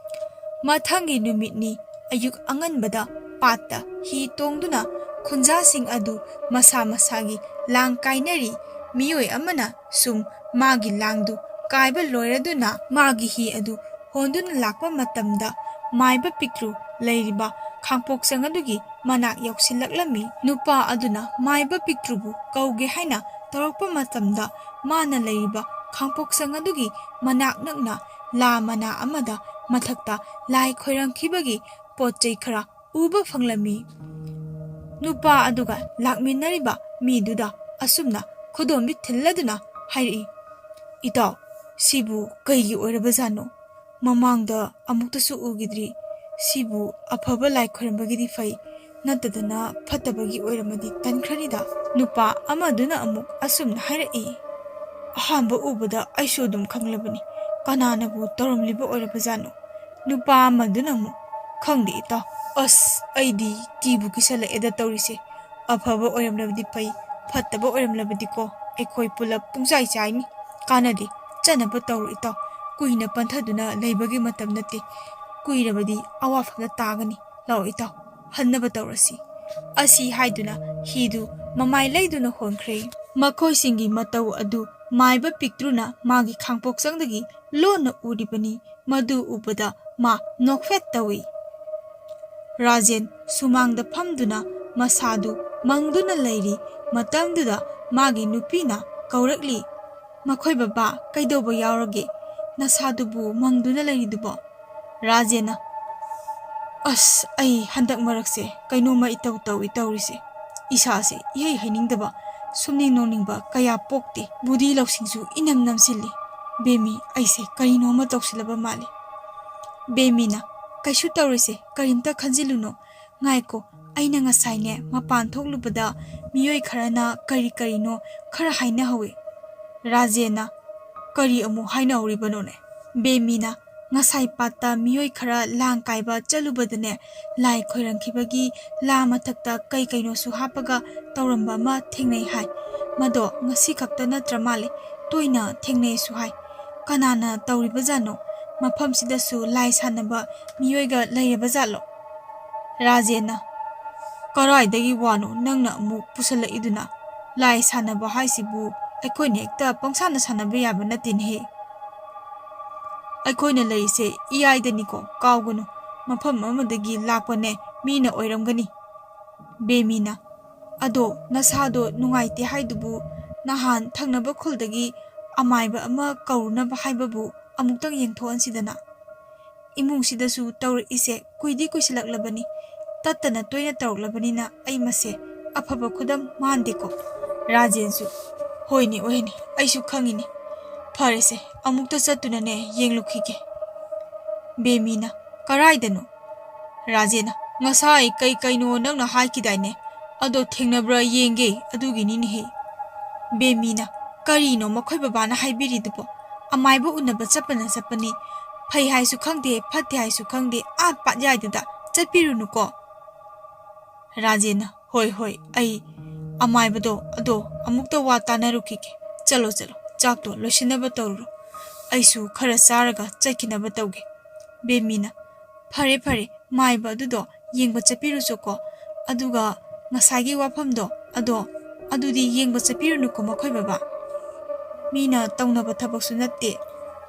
ꯃꯊꯪꯒꯤ ꯅꯨꯃꯤꯠꯅꯤ꯫ ꯑꯌꯨꯛ ꯑꯉꯟꯕꯗ ꯄꯥꯠꯇ ꯍꯤ ꯇꯣꯡꯗꯨꯅ ꯈꯨꯟꯖꯥꯁꯤꯡ ꯑꯗꯨ ꯃꯁꯥ ꯃꯁꯥꯒꯤ ꯂꯥꯡ ꯀꯥꯏꯅꯔꯤ꯫ ꯃꯤꯑꯣꯏ ꯑꯃꯅ ꯁꯨꯝ ꯃꯥꯒꯤ ꯂꯥꯡꯗꯨ ꯀꯥꯏꯕ ꯂꯣꯏꯔꯗꯨꯅ ꯃꯥꯒꯤ ꯍꯤ ꯑꯗꯨ ꯍꯣꯟꯗꯨꯅ ꯂꯥꯛꯄ ꯃꯇꯝꯗ, ꯃꯥꯏꯕ ꯄꯤꯛꯇ꯭ꯔꯨ ꯂꯩꯔꯤꯕ ꯈꯥꯡꯄꯣꯛꯆꯪ ꯑꯗꯨꯒꯤ ꯃꯅꯥꯛ ꯌꯧꯁꯤꯜꯂꯛꯂꯝꯃꯤ꯫ ꯅꯨꯄꯥ ꯑꯗꯨꯅ ꯃꯥꯏꯕ ꯄꯤꯛꯇ꯭ꯔꯨꯕꯨ ꯀꯧꯒꯦ ꯍꯥꯏꯅ ꯇꯧꯔꯛꯄ ꯃꯇꯝꯗ, ꯃꯥꯅ ꯂꯩꯔꯤꯕ ꯈꯥꯡꯄꯣꯛꯆꯪ ꯑꯗꯨꯒꯤ ꯃꯅꯥꯛ ꯅꯛꯅ ꯂꯥ ꯃꯅꯥ ꯑꯃꯗ ꯃꯊꯛꯇ ꯂꯥꯏ ꯈꯣꯏꯔꯝꯈꯤꯕꯒꯤ ꯄꯣꯠ ꯆꯩ ꯈꯔ ꯎꯕ ꯐꯪꯂꯝꯃꯤ꯫ ꯅꯨꯄꯥ ꯑꯗꯨꯒ ꯂꯥꯛꯃꯤꯟꯅꯔꯤꯕ ꯃꯤꯗꯨꯗ ꯑꯁꯨꯝꯅ ꯈꯨꯗꯣꯝꯕꯤ ꯊꯤꯜꯂꯗꯨꯅ ꯍꯥꯏꯔꯛꯏ, "ꯏꯇꯥꯎ, ꯁꯤꯕꯨ ꯀꯩꯒꯤ ꯑꯣꯏꯔꯕꯖꯥꯠꯅꯣ? ꯃꯃꯥꯡꯗ ꯑꯃꯨꯛꯇꯁꯨ ꯎꯈꯤꯗ꯭ꯔꯤ꯫ ꯁꯤꯕꯨ ꯑꯐꯕ ꯂꯥꯏ ꯈꯣꯏꯔꯝꯕꯒꯤꯗꯤ ꯐꯩ, ꯅꯠꯇꯗꯅ ꯐꯠꯇꯕꯒꯤ ꯑꯣꯏꯔꯝꯃꯗꯤ ꯇꯟꯈ꯭ꯔꯅꯤꯗ"꯫ ꯅꯨꯄꯥ ꯑꯃꯗꯨꯅ ꯑꯃꯨꯛ ꯑꯁꯨꯝꯅ ꯍꯥꯏꯔꯛꯏ, "ꯑꯍꯥꯟꯕ ꯎꯕꯗ ꯑꯩꯁꯨ ꯑꯗꯨꯝ ꯈꯪꯂꯕꯅꯤ꯫ ꯀꯅꯥꯅꯕꯨ ꯇꯧꯔꯝꯂꯤꯕ ꯑꯣꯏꯔꯕꯖꯥꯠꯅꯣ?" ꯅꯨꯄꯥ ꯑꯃꯗꯨꯅ ꯑꯃꯨꯛ, "ꯈꯪꯗꯦ ꯏꯇꯥꯎ, ꯑꯁ, ꯑꯩꯗꯤ ꯀꯤꯕꯨ ꯀꯤꯁꯜꯂꯛꯑꯦꯗ ꯇꯧꯔꯤꯁꯦ꯫ ꯑꯐꯕ ꯑꯣꯏꯔꯝꯂꯕꯗꯤ ꯐꯩ, ꯐꯠꯇꯕ ꯑꯣꯏꯔꯝꯂꯕꯗꯤꯀꯣ, ꯑꯩꯈꯣꯏ ꯄꯨꯂꯞ ꯄꯨꯡꯆꯥꯏ ꯆꯥꯏꯅꯤ꯫ ꯀꯥꯟꯅꯗꯦ, ꯆꯠꯅꯕ ꯇꯧꯔꯣ ꯏꯇꯥꯎ꯫ ꯀꯨꯏꯅ ꯄꯟꯊꯗꯨꯅ ꯂꯩꯕꯒꯤ ꯃꯇꯝ ꯅꯠꯇꯦ꯫ ꯀꯨꯏꯔꯕꯗꯤ ꯑꯋꯥꯐꯝꯗ ꯇꯥꯒꯅꯤ꯫ ꯂꯥꯛꯑꯣ ꯏꯇꯥꯎ, ꯍꯟꯅꯕ ꯇꯧꯔꯁꯤ"꯫ ꯑꯁꯤ ꯍꯥꯏꯗꯨꯅ ꯍꯤꯗꯨ ꯃꯃꯥꯏ ꯂꯩꯗꯨꯅ ꯍꯣꯟꯈ꯭ꯔꯦ꯫ ꯃꯈꯣꯏꯁꯤꯡꯒꯤ ꯃꯇꯧ ꯑꯗꯨ ꯃꯥꯏꯕ ꯄꯤꯛꯇ꯭ꯔꯨꯅ ꯃꯥꯒꯤ ꯈꯥꯡꯄꯣꯛꯆꯪꯗꯒꯤ ꯂꯣꯟꯅ ꯎꯔꯤꯕꯅꯤ꯫ ꯃꯗꯨ ꯎꯕꯗ ꯃꯥ ꯅꯣꯛꯐꯦꯠ ꯇꯧꯏ꯫ ꯔꯥꯖꯦꯟ ꯁꯨꯃꯥꯡꯗ ꯐꯝꯗꯨꯅ ꯃꯁꯥꯗꯨ ꯃꯪꯗꯨꯅ ꯂꯩꯔꯤ꯫ ꯃꯇꯝꯗꯨꯗ ꯃꯥꯒꯤ ꯅꯨꯄꯤꯅ ꯀꯧꯔꯛꯂꯤ, "ꯃꯈꯣꯏ ꯕꯕꯥ, ꯀꯩꯗꯧꯕ ꯌꯥꯎꯔꯒꯦ? ꯅꯁꯥꯗꯨꯕꯨ ꯃꯪꯗꯨꯅ ꯂꯩꯔꯤꯗꯨꯕꯣ?" ꯔꯥꯖꯦꯟꯅ, "ꯑꯁ, ꯑꯩ ꯍꯟꯗꯛ ꯃꯔꯛꯁꯦ ꯀꯩꯅꯣꯝꯃ ꯏꯇꯧ ꯇꯧꯏ ꯇꯧꯔꯤꯁꯦ꯫ ꯏꯁꯥꯁꯦ ꯏꯍꯩ ꯍꯩꯅꯤꯡꯗꯕ, ꯁꯨꯝꯅꯤꯡ ꯅꯣꯡꯅꯤꯡꯕ ꯀꯌꯥ ꯄꯣꯛꯇꯦ꯫ ꯕꯨꯙꯤ ꯂꯧꯁꯤꯡꯁꯨ ꯏꯅꯝ ꯅꯝꯁꯤꯜꯂꯤ꯫ ꯕꯦꯃꯤ, ꯑꯩꯁꯦ ꯀꯔꯤꯅꯣꯝꯃ ꯇꯧꯁꯤꯜꯂꯕ ꯃꯥꯜꯂꯤ"꯫ ꯕꯦꯃꯤꯅ, "ꯀꯩꯁꯨ ꯇꯧꯔꯣꯏꯁꯦ, ꯀꯔꯤꯝꯇ ꯈꯟꯖꯤꯜꯂꯨꯅꯣ꯫ ꯉꯥꯏꯀꯣ, ꯑꯩꯅ ꯉꯁꯥꯏꯅꯦ ꯃꯄꯥꯟ ꯊꯣꯛꯂꯨꯕꯗ ꯃꯤꯑꯣꯏ ꯈꯔꯅ ꯀꯔꯤ ꯀꯔꯤꯅꯣ ꯈꯔ ꯍꯥꯏꯅꯍꯧꯋꯤ꯫ ꯔꯥꯖꯦꯟꯅ, "ꯀꯔꯤ ꯑꯃꯨꯛ ꯍꯥꯏꯅꯍꯧꯔꯤꯕꯅꯣꯅꯦ?" ꯕꯦꯃꯤꯅ, "ꯉꯁꯥꯏ ꯄꯥꯠꯇ ꯃꯤꯑꯣꯏ ꯈꯔ ꯂꯥꯡ ꯀꯥꯏꯕ ꯆꯠꯂꯨꯕꯗꯅꯦ, ꯂꯥꯏ ꯈꯣꯏꯔꯝꯈꯤꯕꯒꯤ ꯂꯥ ꯃꯊꯛꯇ ꯀꯩ ꯀꯩꯅꯣꯁꯨ ꯍꯥꯞꯄꯒ ꯇꯧꯔꯝꯕ ꯑꯃ ꯊꯦꯡꯅꯩ ꯍꯥꯏ꯫ ꯃꯗꯣ ꯉꯁꯤ ꯈꯛꯇ ꯅꯠꯇ꯭ꯔ ꯃꯥꯜꯂꯦ, ꯇꯣꯏꯅ ꯊꯦꯡꯅꯩꯁꯨ ꯍꯥꯏ꯫ ꯀꯅꯥꯅ ꯇꯧꯔꯤꯕꯖꯥꯠꯅꯣ? ꯃꯐꯝꯁꯤꯗꯁꯨ ꯂꯥꯏ ꯁꯥꯟꯅꯕ ꯃꯤꯑꯣꯏꯒ ꯂꯩꯔꯕꯖꯥꯠꯂꯣ?" ꯔꯥꯖꯦꯟꯅ, "ꯀꯔꯥꯏꯗꯒꯤ ꯋꯥꯅꯣ ꯅꯪꯅ ꯑꯃꯨꯛ ꯄꯨꯁꯜꯂꯛꯏꯗꯨꯅ? ꯂꯥꯏ ꯁꯥꯟꯅꯕ ꯍꯥꯏꯁꯤꯕꯨ ꯑꯩꯈꯣꯏꯅ ꯍꯦꯛꯇ ꯄꯪꯁꯥꯟꯅ ꯁꯥꯟꯅꯕ ꯌꯥꯕ ꯅꯠꯇꯦꯅꯦꯍꯦ꯫ ꯑꯩꯈꯣꯏꯅ ꯂꯩꯔꯤꯁꯦ ꯏꯌꯥꯏꯗꯅꯤꯀꯣ, ꯀꯥꯎꯒꯅꯨ꯫ ꯃꯐꯝ ꯑꯃꯗꯒꯤ ꯂꯥꯛꯄꯅꯦ, ꯃꯤꯅ ꯑꯣꯏꯔꯝꯒꯅꯤ꯫" ꯕꯦꯃꯤꯅ, "ꯑꯗꯣ ꯅꯁꯥꯗꯣ ꯅꯨꯡꯉꯥꯏꯇꯦ ꯍꯥꯏꯗꯨꯕꯨ, ꯅꯍꯥꯟ ꯊꯪꯅꯕ ꯈꯨꯜꯗꯒꯤ ꯑꯃꯥꯏꯕ ꯑꯃ ꯀꯧꯔꯨꯅꯕ ꯍꯥꯏꯕꯕꯨ ꯑꯃꯨꯛꯇꯪ ꯌꯦꯡꯊꯣꯛꯍꯟꯁꯤꯗꯅ꯫ ꯏꯃꯨꯡꯁꯤꯗꯁꯨ ꯇꯧꯔꯛꯏꯁꯦ ꯀꯨꯏꯗꯤ ꯀꯨꯏꯁꯤꯜꯂꯛꯂꯕꯅꯤ꯫ ꯇꯠꯇꯅ ꯇꯣꯏꯅ ꯇꯧꯔꯛꯂꯕꯅꯤꯅ ꯑꯩ ꯃꯁꯦ ꯑꯐꯕ ꯈꯨꯗꯝ ꯃꯥꯟꯗꯦꯀꯣ꯫" ꯔꯥꯖꯦꯟꯁꯨ, "ꯍꯣꯏꯅꯦ, ꯍꯣꯏꯅꯦ, ꯑꯩꯁꯨ ꯈꯪꯉꯤꯅꯦ꯫ ꯐꯔꯦꯁꯦ, ꯑꯃꯨꯛꯇ ꯆꯠꯇꯨꯅꯅꯦ ꯌꯦꯡꯂꯨꯈꯤꯒꯦ꯫" ꯕꯦꯃꯤꯅ, "ꯀꯔꯥꯏꯗꯅꯣ?" ꯔꯥꯖꯦꯟꯅ, "ꯉꯁꯥꯏ ꯀꯩ ꯀꯩꯅꯣ ꯅꯪꯅ ꯍꯥꯏꯈꯤꯗꯥꯏꯅꯦ? ꯑꯗꯣ ꯊꯦꯡꯅꯕ꯭ꯔꯥ ꯌꯦꯡꯒꯦ, ꯑꯗꯨꯒꯤꯅꯤꯅꯦꯍꯦ꯫" ꯕꯦꯃꯤꯅ, "ꯀꯔꯤꯅꯣ ꯃꯈꯣꯏ ꯕꯕꯥꯅ ꯍꯥꯏꯕꯤꯔꯤꯗꯨꯕꯣ? ꯑꯃꯥꯏꯕ ꯎꯅꯕ ꯆꯠꯄꯅ ꯆꯠꯄꯅꯤ꯫ ꯐꯩ ꯍꯥꯏꯁꯨ ꯈꯪꯗꯦ, ꯐꯠꯇꯦ ꯍꯥꯏꯁꯨ ꯈꯪꯗꯦ, ꯑꯥ ꯄꯥꯠꯌꯥꯏꯗꯨꯗ ꯆꯠꯄꯤꯔꯨꯅꯨꯀꯣ꯫" ꯔꯥꯖꯦꯟꯅ, "ꯍꯣꯏ, ꯍꯣꯏ, ꯑꯩ ꯑꯃꯥꯏꯕꯗꯣ ꯑꯗꯣ ꯑꯃꯨꯛꯇ ꯋꯥ ꯇꯥꯅꯔꯨꯈꯤꯒꯦ꯫ ꯆꯠꯂꯣ, ꯆꯠꯂꯣ, ꯆꯥꯛꯇꯣ ꯂꯣꯏꯁꯤꯟꯅꯕ ꯇꯧꯔꯨꯔꯣ꯫ ꯑꯩꯁꯨ ꯈꯔ ꯆꯥꯔꯒ ꯆꯠꯈꯤꯅꯕ ꯇꯧꯒꯦ꯫" ꯕꯦꯃꯤꯅ, "ꯐꯔꯦ, ꯐꯔꯦ, ꯃꯥꯏꯕ ꯑꯗꯨꯗꯣ ꯌꯦꯡꯕ ꯆꯠꯄꯤꯔꯨꯆꯣꯀꯣ꯫ ꯑꯗꯨꯒ ꯉꯁꯥꯏꯒꯤ ꯋꯥꯐꯝꯗꯣ ꯑꯗꯣ, ꯑꯗꯨꯗꯤ ꯌꯦꯡꯕ ꯆꯠꯄꯤꯔꯨꯅꯨꯀꯣ ꯃꯈꯣꯏ ꯕꯕꯥ꯫ ꯃꯤꯅ ꯇꯧꯅꯕ ꯊꯕꯛꯁꯨ ꯅꯠꯇꯦ꯫"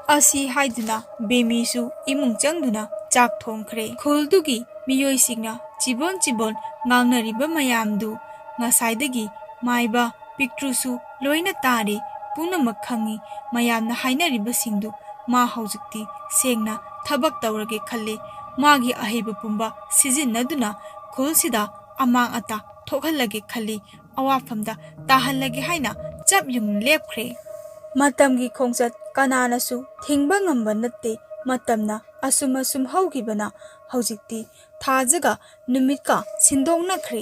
ꯑꯁꯤ ꯍꯥꯏꯗꯨꯅ ꯕꯦꯃꯤꯁꯨ ꯏꯃꯨꯡ ꯆꯪꯗꯨꯅ ꯆꯥꯛ ꯊꯣꯡꯈ꯭ꯔꯦ꯫ ꯈꯨꯜꯗꯨꯒꯤ ꯃꯤꯑꯣꯏꯁꯤꯡꯅ ꯆꯤꯕꯣꯟ ꯆꯤꯕꯣꯟ ꯉꯥꯡꯅꯔꯤꯕ ꯃꯌꯥꯝꯗꯨ ꯉꯁꯥꯏꯗꯒꯤ ꯃꯥꯏꯕ ꯄꯤꯛꯇ꯭ꯔꯨꯁꯨ ꯂꯣꯏꯅ ꯇꯥꯔꯦ, ꯄꯨꯝꯅꯃꯛ ꯈꯪꯏ꯫ ꯃꯌꯥꯝꯅ ꯍꯥꯏꯅꯔꯤꯕꯁꯤꯡꯗꯨ ꯃꯥ ꯍꯧꯖꯤꯛꯇꯤ ꯁꯦꯡꯅ ꯊꯕꯛ ꯇꯧꯔꯒꯦ ꯈꯜꯂꯤ꯫ ꯃꯥꯒꯤ ꯑꯍꯩꯕ ꯄꯨꯝꯕ ꯁꯤꯖꯤꯟꯅꯗꯨꯅ ꯈꯨꯜꯁꯤꯗ ꯑꯃꯥꯡ ꯑꯇꯥ ꯊꯣꯛꯍꯜꯂꯒꯦ ꯈꯜꯂꯤ꯫ ꯑꯋꯥꯐꯝꯗ ꯇꯥꯍꯜꯂꯒꯦ ꯍꯥꯏꯅ ꯆꯞ ꯌꯨꯡꯅ ꯂꯦꯞꯈ꯭ꯔꯦ꯫ ꯃꯇꯝꯒꯤ ꯈꯣꯡꯆꯠ ꯀꯅꯥꯅꯁꯨ ꯊꯤꯡꯕ ꯉꯝꯕ ꯅꯠꯇꯦ꯫ ꯃꯇꯝꯅ ꯑꯁꯨꯝ ꯑꯁꯨꯝ ꯍꯧꯈꯤꯕꯅ ꯍꯧꯖꯤꯛꯇꯤ ꯊꯥꯖꯒ ꯅꯨꯃꯤꯠꯀ ꯁꯤꯟꯗꯣꯛꯅꯈ꯭ꯔꯦ꯫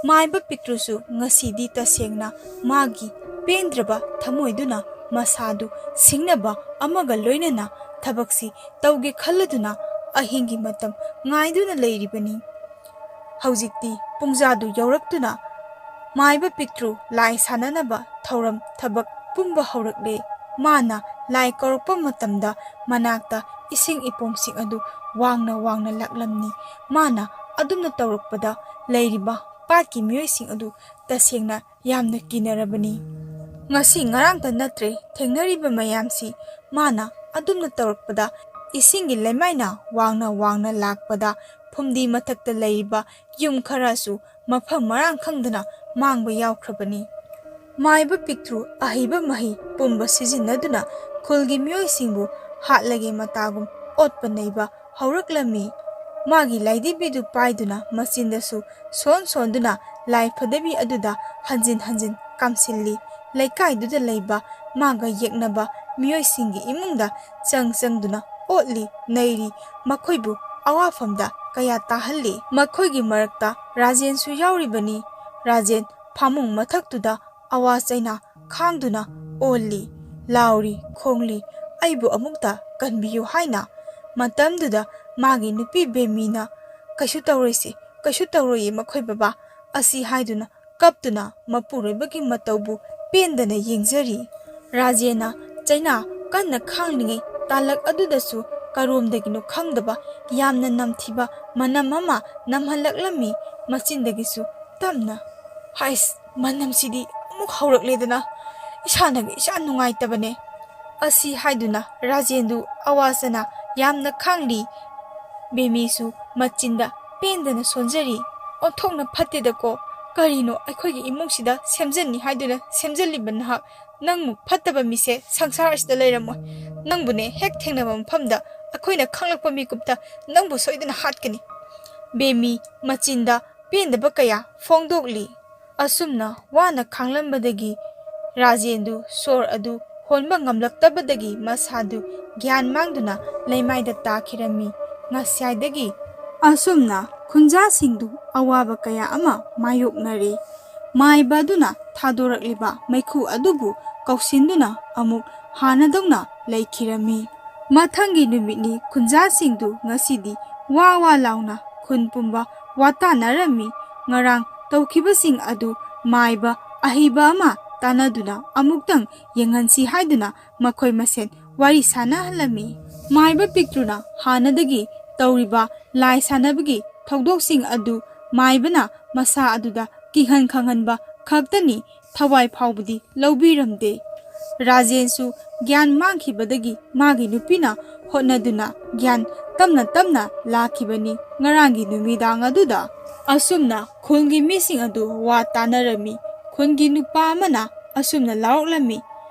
ꯃꯥꯏꯕ ꯄꯤꯛꯇ꯭ꯔꯨꯁꯨ ꯉꯁꯤꯗꯤ ꯇꯁꯦꯡꯅ ꯃꯥꯒꯤ ꯄꯦꯟꯗ꯭ꯔꯕ ꯊꯃꯣꯏꯗꯨꯅ ꯃꯁꯥꯗꯨ ꯁꯤꯡꯅꯕ ꯑꯃꯒ ꯂꯣꯏꯅꯅ ꯊꯕꯛꯁꯤ ꯇꯧꯒꯦ ꯈꯜꯂꯗꯨꯅ ꯑꯍꯤꯡꯒꯤ ꯃꯇꯝ ꯉꯥꯏꯗꯨꯅ ꯂꯩꯔꯤꯕꯅꯤ꯫ ꯍꯧꯖꯤꯛꯇꯤ ꯄꯨꯡꯖꯥꯗꯨ ꯌꯧꯔꯛꯇꯨꯅ ꯃꯥꯏꯕ ꯄꯤꯛꯇ꯭ꯔꯨ ꯂꯥꯏ ꯁꯥꯟꯅꯅꯕ ꯊꯧꯔꯝ ꯊꯕꯛ ꯄꯨꯝꯕ ꯍꯧꯔꯛꯂꯦ꯫ ꯃꯥꯅ ꯂꯥꯏ ꯀꯧꯔꯛꯄ ꯃꯇꯝꯗ ꯃꯅꯥꯛꯇ ꯏꯁꯤꯡ ꯏꯄꯣꯝꯁꯤꯡ ꯑꯗꯨ ꯋꯥꯡꯅ ꯋꯥꯡꯅ ꯂꯥꯛꯂꯝꯃꯤ꯫ ꯃꯥꯅ ꯑꯗꯨꯝꯅ ꯇꯧꯔꯛꯄꯗ ꯂꯩꯔꯤꯕ ꯄꯥꯠꯀꯤ ꯃꯤꯑꯣꯏꯁꯤꯡ ꯑꯗꯨ ꯇꯁꯦꯡꯅ ꯌꯥꯝꯅ ꯀꯤꯅꯔꯕꯅꯤ꯫ ꯉꯁꯤ ꯉꯔꯥꯡꯇ ꯅꯠꯇ꯭ꯔꯦ ꯊꯦꯡꯅꯔꯤꯕ ꯃꯌꯥꯝꯁꯤ꯫ ꯃꯥꯅ ꯑꯗꯨꯝꯅ ꯇꯧꯔꯛꯄꯗ ꯏꯁꯤꯡꯒꯤ ꯂꯩꯃꯥꯏꯅ ꯋꯥꯡꯅ ꯋꯥꯡꯅ ꯂꯥꯛꯄꯗ ꯐꯨꯝꯗꯤ ꯃꯊꯛꯇ ꯂꯩꯔꯤꯕ ꯌꯨꯝ ꯈꯔꯁꯨ ꯃꯐꯝ ꯃꯔꯥꯡ ꯈꯪꯗꯅ ꯃꯥꯡꯕ ꯌꯥꯎꯈ꯭ꯔꯕꯅꯤ꯫ ꯃꯥꯏꯕ ꯄꯤꯛꯇ꯭ꯔꯨ ꯑꯍꯩꯕ ꯃꯍꯩ ꯄꯨꯝꯕ ꯁꯤꯖꯤꯟꯅꯗꯨꯅ ꯈꯨꯜꯒꯤ ꯃꯤꯑꯣꯏꯁꯤꯡꯕꯨ ꯍꯥꯠꯂꯒꯦ ꯃꯇꯥꯒꯨꯝ ꯑꯣꯠꯄ ꯅꯩꯕ ꯍꯧꯔꯛꯂꯝꯃꯤ꯫ ꯃꯥꯒꯤ ꯂꯥꯏꯙꯤꯕꯤꯗꯨ ꯄꯥꯏꯗꯨꯅ ꯃꯆꯤꯟꯗꯁꯨ ꯁꯣꯟ ꯁꯣꯟꯗꯨꯅ ꯂꯥꯏ ꯐꯗꯕꯤ ꯑꯗꯨꯗ ꯍꯟꯖꯤꯟ ꯍꯟꯖꯤꯟ ꯀꯥꯝꯁꯤꯜꯂꯤ꯫ ꯂꯩꯀꯥꯏꯗꯨꯗ ꯂꯩꯕ ꯃꯥꯒ ꯌꯦꯛꯅꯕ ꯃꯤꯑꯣꯏꯁꯤꯡꯒꯤ ꯏꯃꯨꯡꯗ ꯆꯪ ꯆꯪꯗꯨꯅ ꯑꯣꯠꯂꯤ ꯅꯩꯔꯤ꯫ ꯃꯈꯣꯏꯕꯨ ꯑꯋꯥꯐꯝꯗ ꯀꯌꯥ ꯇꯥꯍꯜꯂꯤ꯫ ꯃꯈꯣꯏꯒꯤ ꯃꯔꯛꯇ ꯔꯥꯖꯦꯟꯁꯨ ꯌꯥꯎꯔꯤꯕꯅꯤ꯫ ꯔꯥꯖꯦꯟ ꯐꯃꯨꯡ ꯃꯊꯛꯇꯨꯗ ꯑꯋꯥ ꯆꯩꯅꯥ ꯈꯥꯡꯗꯨꯅ ꯑꯣꯜꯂꯤ, ꯂꯥꯎꯔꯤ, ꯈꯣꯡꯂꯤ, "ꯑꯩꯕꯨ ꯑꯃꯨꯛꯇ ꯀꯟꯕꯤꯌꯨ" ꯍꯥꯏꯅ꯫ ꯃꯇꯝꯗꯨꯗ ꯃꯥꯒꯤ ꯅꯨꯄꯤ ꯕꯦꯃꯤꯅ, "ꯀꯩꯁꯨ ꯇꯧꯔꯣꯏꯁꯦ, ꯀꯩꯁꯨ ꯇꯧꯔꯣꯏꯌꯦ ꯃꯈꯣꯏ ꯕꯕꯥ" ꯑꯁꯤ ꯍꯥꯏꯗꯨꯅ ꯀꯞꯇꯨꯅ ꯃꯄꯨꯔꯣꯏꯕꯒꯤ ꯃꯇꯧꯕꯨ ꯄꯦꯟꯗꯅ ꯌꯦꯡꯖꯔꯤ꯫ ꯔꯥꯖꯦꯟꯅ ꯆꯩꯅꯥ ꯀꯟꯅ ꯈꯥꯡꯂꯤꯉꯩ ꯇꯥꯂꯛ ꯑꯗꯨꯗꯁꯨ ꯀꯔꯣꯝꯗꯒꯤꯅꯣ ꯈꯪꯗꯕ ꯌꯥꯝꯅ ꯅꯝꯊꯤꯕ ꯃꯅꯝ ꯑꯃ ꯅꯝꯍꯜꯂꯛꯂꯝꯃꯤ꯫ ꯃꯆꯤꯟꯗꯒꯤꯁꯨ ꯇꯞꯅ, "ꯍꯥꯏꯁ, ꯃꯅꯝꯁꯤꯗꯤ ꯑꯃꯨꯛ ꯍꯧꯔꯛꯂꯦꯗꯅ, ꯏꯁꯥꯅꯒ ꯏꯁꯥ ꯅꯨꯡꯉꯥꯏꯇꯕꯅꯦ" ꯑꯁꯤ ꯍꯥꯏꯗꯨꯅ ꯔꯥꯖꯦꯟꯗꯨ ꯑꯋꯥ ꯆꯩꯅꯥ ꯌꯥꯝꯅ ꯈꯥꯡꯂꯤ꯫ ꯕꯦꯃꯤꯁꯨ ꯃꯆꯤꯟꯗ ꯄꯦꯟꯗꯅ ꯁꯣꯟꯖꯔꯤ꯫ "ꯑꯣꯟꯊꯣꯛꯅ ꯐꯠꯇꯦꯗꯀꯣ, ꯀꯔꯤꯅꯣ ꯑꯩꯈꯣꯏꯒꯤ ꯏꯃꯨꯡꯁꯤꯗ ꯁꯦꯝꯖꯟꯅꯤ ꯍꯥꯏꯗꯨꯅ ꯁꯦꯝꯖꯜꯂꯤꯕ ꯅꯍꯥꯛ? ꯅꯪꯃꯨꯛ ꯐꯠꯇꯕ ꯃꯤꯁꯦ ꯁꯪꯁꯥꯔ ꯑꯁꯤꯗ ꯂꯩꯔꯝꯃꯣꯏ꯫ ꯅꯪꯕꯨꯅꯦ ꯍꯦꯛ ꯊꯦꯡꯅꯕ ꯃꯐꯝꯗ ꯑꯩꯈꯣꯏꯅ ꯈꯪꯂꯛꯄ ꯃꯤꯀꯨꯞꯇ ꯅꯪꯕꯨ ꯁꯣꯏꯗꯅ ꯍꯥꯠꯀꯅꯤ"꯫ ꯕꯦꯃꯤ ꯃꯆꯤꯟꯗ ꯄꯦꯟꯗꯕ ꯀꯌꯥ ꯐꯣꯡꯗꯣꯛꯂꯤ꯫ ꯑꯁꯨꯝꯅ ꯋꯥꯅ ꯈꯥꯡꯂꯝꯕꯗꯒꯤ ꯔꯥꯖꯦꯟꯗꯨ ꯁꯣꯔ ꯑꯗꯨ ꯍꯣꯟꯕ ꯉꯝꯂꯛꯇꯕꯗꯒꯤ ꯃꯁꯥꯗꯨ ꯒ꯭ꯌꯥꯟ ꯃꯥꯡꯗꯨꯅ ꯂꯩꯃꯥꯏꯗ ꯇꯥꯈꯤꯔꯝꯃꯤ꯫ ꯉꯁꯥꯏꯗꯒꯤ ꯑꯁꯨꯝꯅ ꯈꯨꯟꯖꯥꯁꯤꯡꯗꯨ ꯑꯋꯥꯕ ꯀꯌꯥ ꯑꯃ ꯃꯥꯌꯣꯛꯅꯔꯤ꯫ ꯃꯥꯏꯕ ꯑꯗꯨꯅ ꯊꯥꯗꯣꯔꯛꯂꯤꯕ ꯃꯩꯈꯨ ꯑꯗꯨꯕꯨ ꯀꯧꯁꯤꯟꯗꯨꯅ ꯑꯃꯨꯛ ꯍꯥꯟꯅꯗꯧꯅ ꯂꯩꯈꯤꯔꯝꯃꯤ꯫ ꯃꯊꯪꯒꯤ ꯅꯨꯃꯤꯠꯅꯤ꯫ ꯈꯨꯟꯖꯥꯁꯤꯡꯗꯨ ꯉꯁꯤꯗꯤ ꯋꯥ ꯋꯥ ꯂꯥꯎꯅ ꯈꯨꯟ ꯄꯨꯝꯕ ꯋꯥꯇꯥꯅꯔꯝꯃꯤ꯫ ꯉꯔꯥꯡ ꯇꯧꯈꯤꯕꯁꯤꯡ ꯑꯗꯨ ꯃꯥꯏꯕ ꯑꯍꯩꯕ ꯑꯃ ꯇꯥꯟꯅꯗꯨꯅ ꯑꯃꯨꯛꯇꯪ ꯌꯦꯡꯍꯟꯁꯤ ꯍꯥꯏꯗꯨꯅ ꯃꯈꯣꯏ ꯃꯁꯦꯟ ꯋꯥꯔꯤ ꯁꯥꯟꯅꯍꯜꯂꯝꯃꯤ꯫ ꯃꯥꯏꯕ ꯄꯤꯛꯇ꯭ꯔꯨꯅ ꯍꯥꯟꯅꯗꯒꯤ ꯇꯧꯔꯤꯕ ꯂꯥꯏ ꯁꯥꯟꯅꯕꯒꯤ ꯊꯧꯗꯣꯛꯁꯤꯡ ꯑꯗꯨ ꯃꯥꯏꯕꯅ ꯃꯁꯥ ꯑꯗꯨꯗ ꯀꯤꯍꯟ ꯈꯪꯍꯟꯕ ꯈꯛꯇꯅꯤ, ꯊꯋꯥꯏ ꯐꯥꯎꯕꯗꯤ ꯂꯧꯕꯤꯔꯝꯗꯦ꯫ ꯔꯥꯖꯦꯟꯁꯨ ꯒ꯭ꯌꯥꯟ ꯃꯥꯡꯈꯤꯕꯗꯒꯤ ꯃꯥꯒꯤ ꯅꯨꯄꯤꯅ ꯍꯣꯠꯅꯗꯨꯅ ꯒ꯭ꯌꯥꯟ ꯇꯞꯅ ꯇꯞꯅ ꯂꯥꯛꯈꯤꯕꯅꯤ꯫ ꯉꯔꯥꯡꯒꯤ ꯅꯨꯃꯤꯗꯥꯡ ꯑꯗꯨꯗ ꯑꯁꯨꯝꯅ ꯈꯨꯜꯒꯤ ꯃꯤꯁꯤꯡ ꯑꯗꯨ ꯋꯥ ꯇꯥꯅꯔꯝꯃꯤ꯫ ꯈꯨꯟꯒꯤ ꯅꯨꯄꯥ ꯑꯃꯅ ꯑꯁꯨꯝꯅ ꯂꯥꯎꯔꯛꯂꯝꯃꯤ,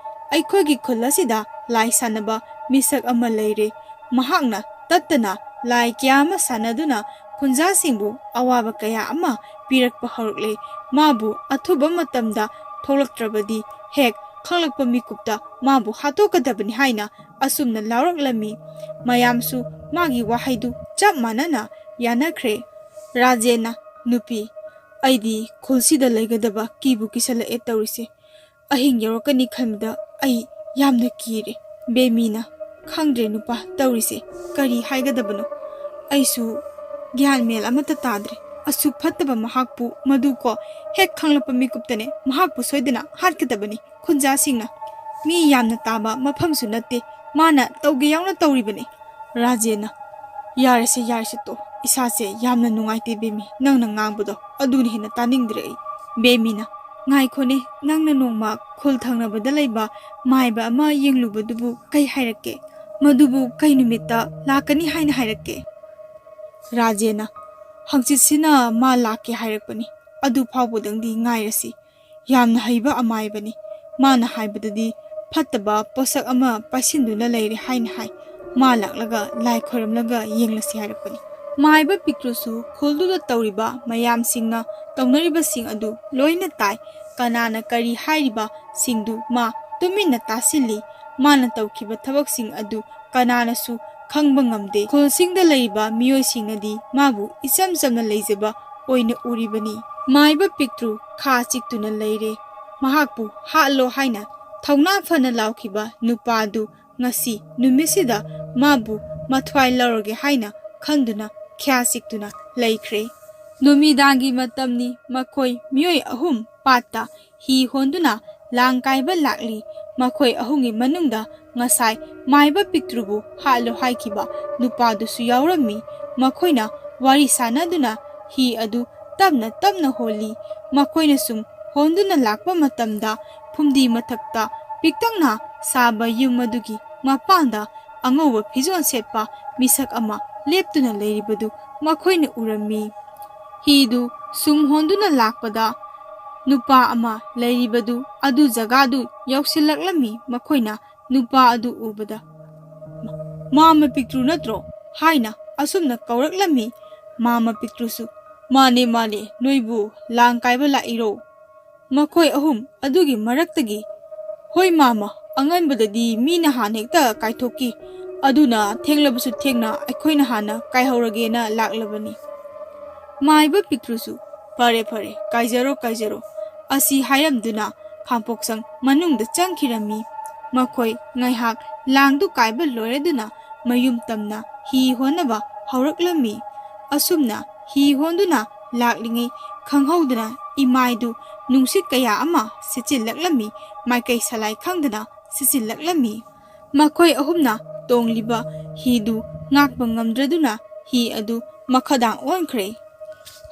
"ꯑꯩꯈꯣꯏꯒꯤ ꯈꯨꯜ ꯑꯁꯤꯗ ꯂꯥꯏ ꯁꯥꯟꯅꯕ ꯃꯤꯁꯛ ꯑꯃ ꯂꯩꯔꯦ꯫ ꯃꯍꯥꯛꯅ ꯇꯠꯇꯅ ꯂꯥꯏ ꯀꯌꯥ ꯑꯃ ꯁꯥꯟꯅꯗꯨꯅ ꯈꯨꯟꯖꯥꯁꯤꯡꯕꯨ ꯑꯋꯥꯕ ꯀꯌꯥ ꯑꯃ ꯄꯤꯔꯛꯄ ꯍꯧꯔꯛꯂꯦ꯫ ꯃꯥꯕꯨ ꯑꯊꯨꯕ ꯃꯇꯝꯗ ꯊꯣꯛꯂꯛꯇ꯭ꯔꯕꯗꯤ ꯍꯦꯛ ꯈꯪꯂꯛꯄ ꯃꯤꯀꯨꯞꯇ ꯃꯥꯕꯨ ꯍꯥꯠꯇꯣꯛꯀꯗꯕꯅꯤ" ꯍꯥꯏꯅ ꯑꯁꯨꯝꯅ ꯂꯥꯎꯔꯛꯂꯝꯃꯤ꯫ ꯃꯌꯥꯝꯁꯨ ꯃꯥꯒꯤ ꯋꯥꯍꯩꯗꯨ ꯆꯞ ꯃꯥꯟꯅꯅ ꯌꯥꯅꯈ꯭ꯔꯦ꯫ ꯔꯥꯖꯦꯟꯅ, "ꯅꯨꯄꯤ, ꯑꯩꯗꯤ ꯈꯨꯜꯁꯤꯗ ꯂꯩꯒꯗꯕ ꯀꯤꯕꯨ ꯀꯤꯁꯜꯂꯛꯑꯦ ꯇꯧꯔꯤꯁꯦ꯫ ꯑꯍꯤꯡ ꯌꯧꯔꯛꯀꯅꯤ ꯈꯟꯕꯗ ꯑꯩ ꯌꯥꯝꯅ ꯀꯤꯔꯦ꯫" ꯕꯦꯃꯤꯅ, "ꯈꯪꯗ꯭ꯔꯦ ꯅꯨꯄꯥ, ꯇꯧꯔꯤꯁꯦ ꯀꯔꯤ ꯍꯥꯏꯒꯗꯕꯅꯣ? ꯑꯩꯁꯨ ꯒ꯭ꯌꯥꯟ ꯃꯦꯜ ꯑꯃꯠꯇ ꯇꯥꯗ꯭ꯔꯦ꯫ ꯑꯁꯨꯛ ꯐꯠꯇꯕ ꯃꯍꯥꯛꯄꯨ, ꯃꯗꯨ ꯀꯣ ꯍꯦꯛ ꯈꯪꯂꯛꯄ ꯃꯤꯀꯨꯞꯇꯅꯦ ꯃꯍꯥꯛꯄꯨ ꯁꯣꯏꯗꯅ ꯍꯥꯠꯀꯗꯕꯅꯤ꯫ ꯈꯨꯟꯖꯥꯁꯤꯡꯅ, ꯃꯤ ꯌꯥꯝꯅ ꯇꯥꯕ ꯃꯐꯝꯁꯨ ꯅꯠꯇꯦ꯫ ꯃꯥꯅ ꯇꯧꯒꯦ ꯌꯥꯎꯅ ꯇꯧꯔꯤꯕꯅꯤ꯫" ꯔꯥꯖꯦꯟꯅ, "ꯌꯥꯔꯦꯁꯦ, ꯌꯥꯔꯦꯁꯦ, ꯇꯣ꯫ ꯏꯁꯥꯁꯦ ꯌꯥꯝꯅ ꯅꯨꯡꯉꯥꯏꯇꯦ ꯕꯦꯃꯤ꯫ ꯅꯪꯅ ꯉꯥꯡꯕꯗꯣ ꯑꯗꯨꯅ ꯍꯦꯟꯅ ꯇꯥꯅꯤꯡꯗ꯭ꯔꯦ ꯑꯩ꯫" ꯕꯦꯃꯤꯅ, "ꯉꯥꯏꯈꯣꯅꯦ, ꯅꯪꯅ ꯅꯣꯡꯃ ꯈꯨꯜ ꯊꯪꯅꯕꯗ ꯂꯩꯕ ꯃꯥꯏꯕ ꯑꯃ ꯌꯦꯡꯂꯨꯕꯗꯨꯕꯨ ꯀꯩ ꯍꯥꯏꯔꯛꯀꯦ? ꯃꯗꯨꯕꯨ ꯀꯩ ꯅꯨꯃꯤꯠꯇ ꯂꯥꯛꯀꯅꯤ ꯍꯥꯏꯅ ꯍꯥꯏꯔꯛꯀꯦ?" ꯔꯥꯖꯦꯟꯅ, "ꯍꯪꯆꯤꯠꯁꯤꯅ ꯃꯥ ꯂꯥꯛꯀꯦ ꯍꯥꯏꯔꯛꯄꯅꯤ꯫ ꯑꯗꯨ ꯐꯥꯎꯕꯗꯪꯗꯤ ꯉꯥꯏꯔꯁꯤ꯫ ꯌꯥꯝꯅ ꯍꯩꯕ ꯑꯃꯥꯏꯕꯅꯤ꯫ ꯃꯥꯅ ꯍꯥꯏꯕꯗꯗꯤ ꯐꯠꯇꯕ ꯄꯣꯠꯁꯛ ꯑꯃ ꯄꯥꯏꯁꯤꯟꯗꯨꯅ ꯂꯩꯔꯦ ꯍꯥꯏꯅ ꯍꯥꯏ꯫ ꯃꯥ ꯂꯥꯛꯂꯒ ꯂꯥꯏ ꯈꯣꯏꯔꯝꯂꯒ ꯌꯦꯡꯂꯁꯤ ꯍꯥꯏꯔꯛꯄꯅꯤ꯫" ꯃꯥꯏꯕ ꯄꯤꯛꯇ꯭ꯔꯨꯁꯨ ꯈꯨꯜꯗꯨꯗ ꯇꯧꯔꯤꯕ ꯃꯌꯥꯝꯁꯤꯡꯅ ꯇꯧꯅꯔꯤꯕꯁꯤꯡ ꯑꯗꯨ ꯂꯣꯏꯅ ꯇꯥꯏ꯫ ꯀꯅꯥꯅ ꯀꯔꯤ ꯍꯥꯏꯔꯤꯕꯁꯤꯡꯗꯨ ꯃꯥ ꯇꯨꯃꯤꯟꯅ ꯇꯥꯁꯤꯜꯂꯤ꯫ ꯃꯥꯅ ꯇꯧꯈꯤꯕ ꯊꯕꯛꯁꯤꯡ ꯑꯗꯨ ꯀꯅꯥꯅꯁꯨ ꯈꯪꯕ ꯉꯝꯗꯦ꯫ ꯈꯨꯜꯁꯤꯡꯗ ꯂꯩꯔꯤꯕ ꯃꯤꯑꯣꯏꯁꯤꯡꯅꯗꯤ ꯃꯥꯕꯨ ꯏꯆꯝ ꯆꯝꯅ ꯂꯩꯖꯕ ꯑꯣꯏꯅ ꯎꯔꯤꯕꯅꯤ꯫ ꯃꯥꯏꯕ ꯄꯤꯛꯇ꯭ꯔꯨ ꯈꯥ ꯆꯤꯛꯇꯨꯅ ꯂꯩꯔꯦ꯫ ꯃꯍꯥꯛꯄꯨ ꯍꯥꯠꯂꯣ ꯍꯥꯏꯅ ꯊꯧꯅꯥ ꯐꯅ ꯂꯥꯎꯈꯤꯕ ꯅꯨꯄꯥ ꯑꯗꯨ ꯉꯁꯤ ꯅꯨꯃꯤꯠꯁꯤꯗ ꯃꯥꯕꯨ ꯃꯊ꯭ꯋꯥꯏ ꯂꯧꯔꯒꯦ ꯍꯥꯏꯅ ꯈꯟꯗꯨꯅ ꯈ꯭ꯌꯥ ꯆꯤꯛꯇꯨꯅ ꯂꯩꯈ꯭ꯔꯦ꯫ ꯅꯨꯃꯤꯗꯥꯡꯒꯤ ꯃꯇꯝꯅꯤ꯫ ꯃꯈꯣꯏ ꯃꯤꯑꯣꯏ ꯑꯍꯨꯝ ꯄꯥꯠꯇ ꯍꯤ ꯍꯣꯟꯗꯨꯅ ꯂꯥꯡ ꯀꯥꯏꯕ ꯂꯥꯛꯂꯤ꯫ ꯃꯈꯣꯏ ꯑꯍꯨꯝꯒꯤ ꯃꯅꯨꯡꯗ ꯉꯁꯥꯏ ꯃꯥꯏꯕ ꯄꯤꯛꯇ꯭ꯔꯨꯕꯨ ꯍꯥꯠꯂꯣ ꯍꯥꯏꯈꯤꯕ ꯅꯨꯄꯥꯗꯨꯁꯨ ꯌꯥꯎꯔꯝꯃꯤ꯫ ꯃꯈꯣꯏꯅ ꯋꯥꯔꯤ ꯁꯥꯟꯅꯗꯨꯅ ꯍꯤ ꯑꯗꯨ ꯇꯞꯅ ꯇꯞꯅ ꯍꯣꯜꯂꯤ꯫ ꯃꯈꯣꯏꯅ ꯁꯨꯝ ꯍꯣꯟꯗꯨꯅ ꯂꯥꯛꯄ ꯃꯇꯝꯗ ꯐꯨꯝꯗꯤ ꯃꯊꯛꯇ ꯄꯤꯛꯇꯛꯅ ꯁꯥꯕ ꯌꯨꯝ ꯑꯗꯨꯒꯤ ꯃꯄꯥꯟꯗ ꯑꯉꯧꯕ ꯐꯤꯖꯣꯜ ꯁꯦꯠꯄ ꯃꯤꯁꯛ ꯑꯃ ꯂꯦꯞꯇꯨꯅ ꯂꯩꯔꯤꯕꯗꯨ ꯃꯈꯣꯏꯅ ꯎꯔꯝꯃꯤ꯫ ꯍꯤꯗꯨ ꯁꯨꯝ ꯍꯣꯟꯗꯨꯅ ꯂꯥꯛꯄꯗ ꯅꯨꯄꯥ ꯑꯃ ꯂꯩꯔꯤꯕꯗꯨ ꯑꯗꯨ ꯖꯒꯥꯗꯨ ꯌꯧꯁꯤꯜꯂꯛꯂꯝꯃꯤ꯫ ꯃꯈꯣꯏꯅ ꯅꯨꯄꯥ ꯑꯗꯨ ꯎꯕꯗ, "ꯃꯥꯃ ꯄꯤꯛꯇ꯭ꯔꯨ ꯅꯠꯇ꯭ꯔꯣ?" ꯍꯥꯏꯅ ꯑꯁꯨꯝꯅ ꯀꯧꯔꯛꯂꯝꯃꯤ꯫ ꯃꯥꯃ ꯄꯤꯛꯇ꯭ꯔꯨꯁꯨ, "ꯃꯥꯅꯦ, ꯃꯥꯅꯦ, ꯅꯣꯏꯕꯨ ꯂꯥꯡ ꯀꯥꯏꯕ ꯂꯥꯛꯏꯔꯣ?" ꯃꯈꯣꯏ ꯑꯍꯨꯝ ꯑꯗꯨꯒꯤ ꯃꯔꯛꯇꯒꯤ, "ꯍꯣꯏ ꯃꯥꯃ, ꯑꯉꯟꯕꯗꯗꯤ ꯃꯤꯅ ꯍꯥꯟꯅ ꯍꯦꯛꯇ ꯀꯥꯏꯊꯣꯛꯈꯤ, ꯑꯗꯨꯅ ꯊꯦꯡꯂꯕꯁꯨ ꯊꯦꯡꯅ ꯑꯩꯈꯣꯏꯅ ꯍꯥꯟꯅ ꯀꯥꯏꯍꯧꯔꯒꯦꯅ ꯂꯥꯛꯂꯕꯅꯤ꯫" ꯃꯥꯏꯕ ꯄꯤꯛꯇ꯭ꯔꯨꯁꯨ, "ꯐꯔꯦ, ꯐꯔꯦ, ꯀꯥꯏꯖꯔꯣ, ꯀꯥꯏꯖꯔꯣ," ꯑꯁꯤ ꯍꯥꯏꯔꯝꯗꯨꯅ ꯈꯥꯡꯄꯣꯛꯁꯪ ꯃꯅꯨꯡꯗ ꯆꯪꯈꯤꯔꯝꯃꯤ꯫ ꯃꯈꯣꯏ ꯉꯥꯏꯍꯥꯛ ꯂꯥꯡꯗꯨ ꯀꯥꯏꯕ ꯂꯣꯏꯔꯗꯨꯅ ꯃꯌꯨꯝ ꯇꯝꯅ ꯍꯤ ꯍꯣꯟꯅꯕ ꯍꯧꯔꯛꯂꯝꯃꯤ꯫ ꯑꯁꯨꯝꯅ ꯍꯤ ꯍꯣꯟꯗꯨꯅ ꯂꯥꯛꯂꯤꯉꯩ ꯈꯪꯍꯧꯗꯅ ꯏꯃꯥꯏꯗꯨ ꯅꯨꯡꯁꯤꯠ ꯀꯌꯥ ꯑꯃ ꯁꯤꯠꯆꯤꯜꯂꯛꯂꯝꯃꯤ, ꯃꯥꯏꯀꯩ ꯁꯂꯥꯏ ꯈꯪꯗꯅ ꯁꯤꯠꯆꯤꯜꯂꯛꯂꯝꯃꯤ꯫ ꯃꯈꯣꯏ ꯑꯍꯨꯝꯅ ꯇꯣꯡꯂꯤꯕ ꯍꯤꯗꯨ ꯉꯥꯛꯄ ꯉꯝꯗ꯭ꯔꯗꯨꯅ ꯍꯤ ꯑꯗꯨ ꯃꯈꯥꯗꯥꯡ ꯑꯣꯟꯈ꯭ꯔꯦ꯫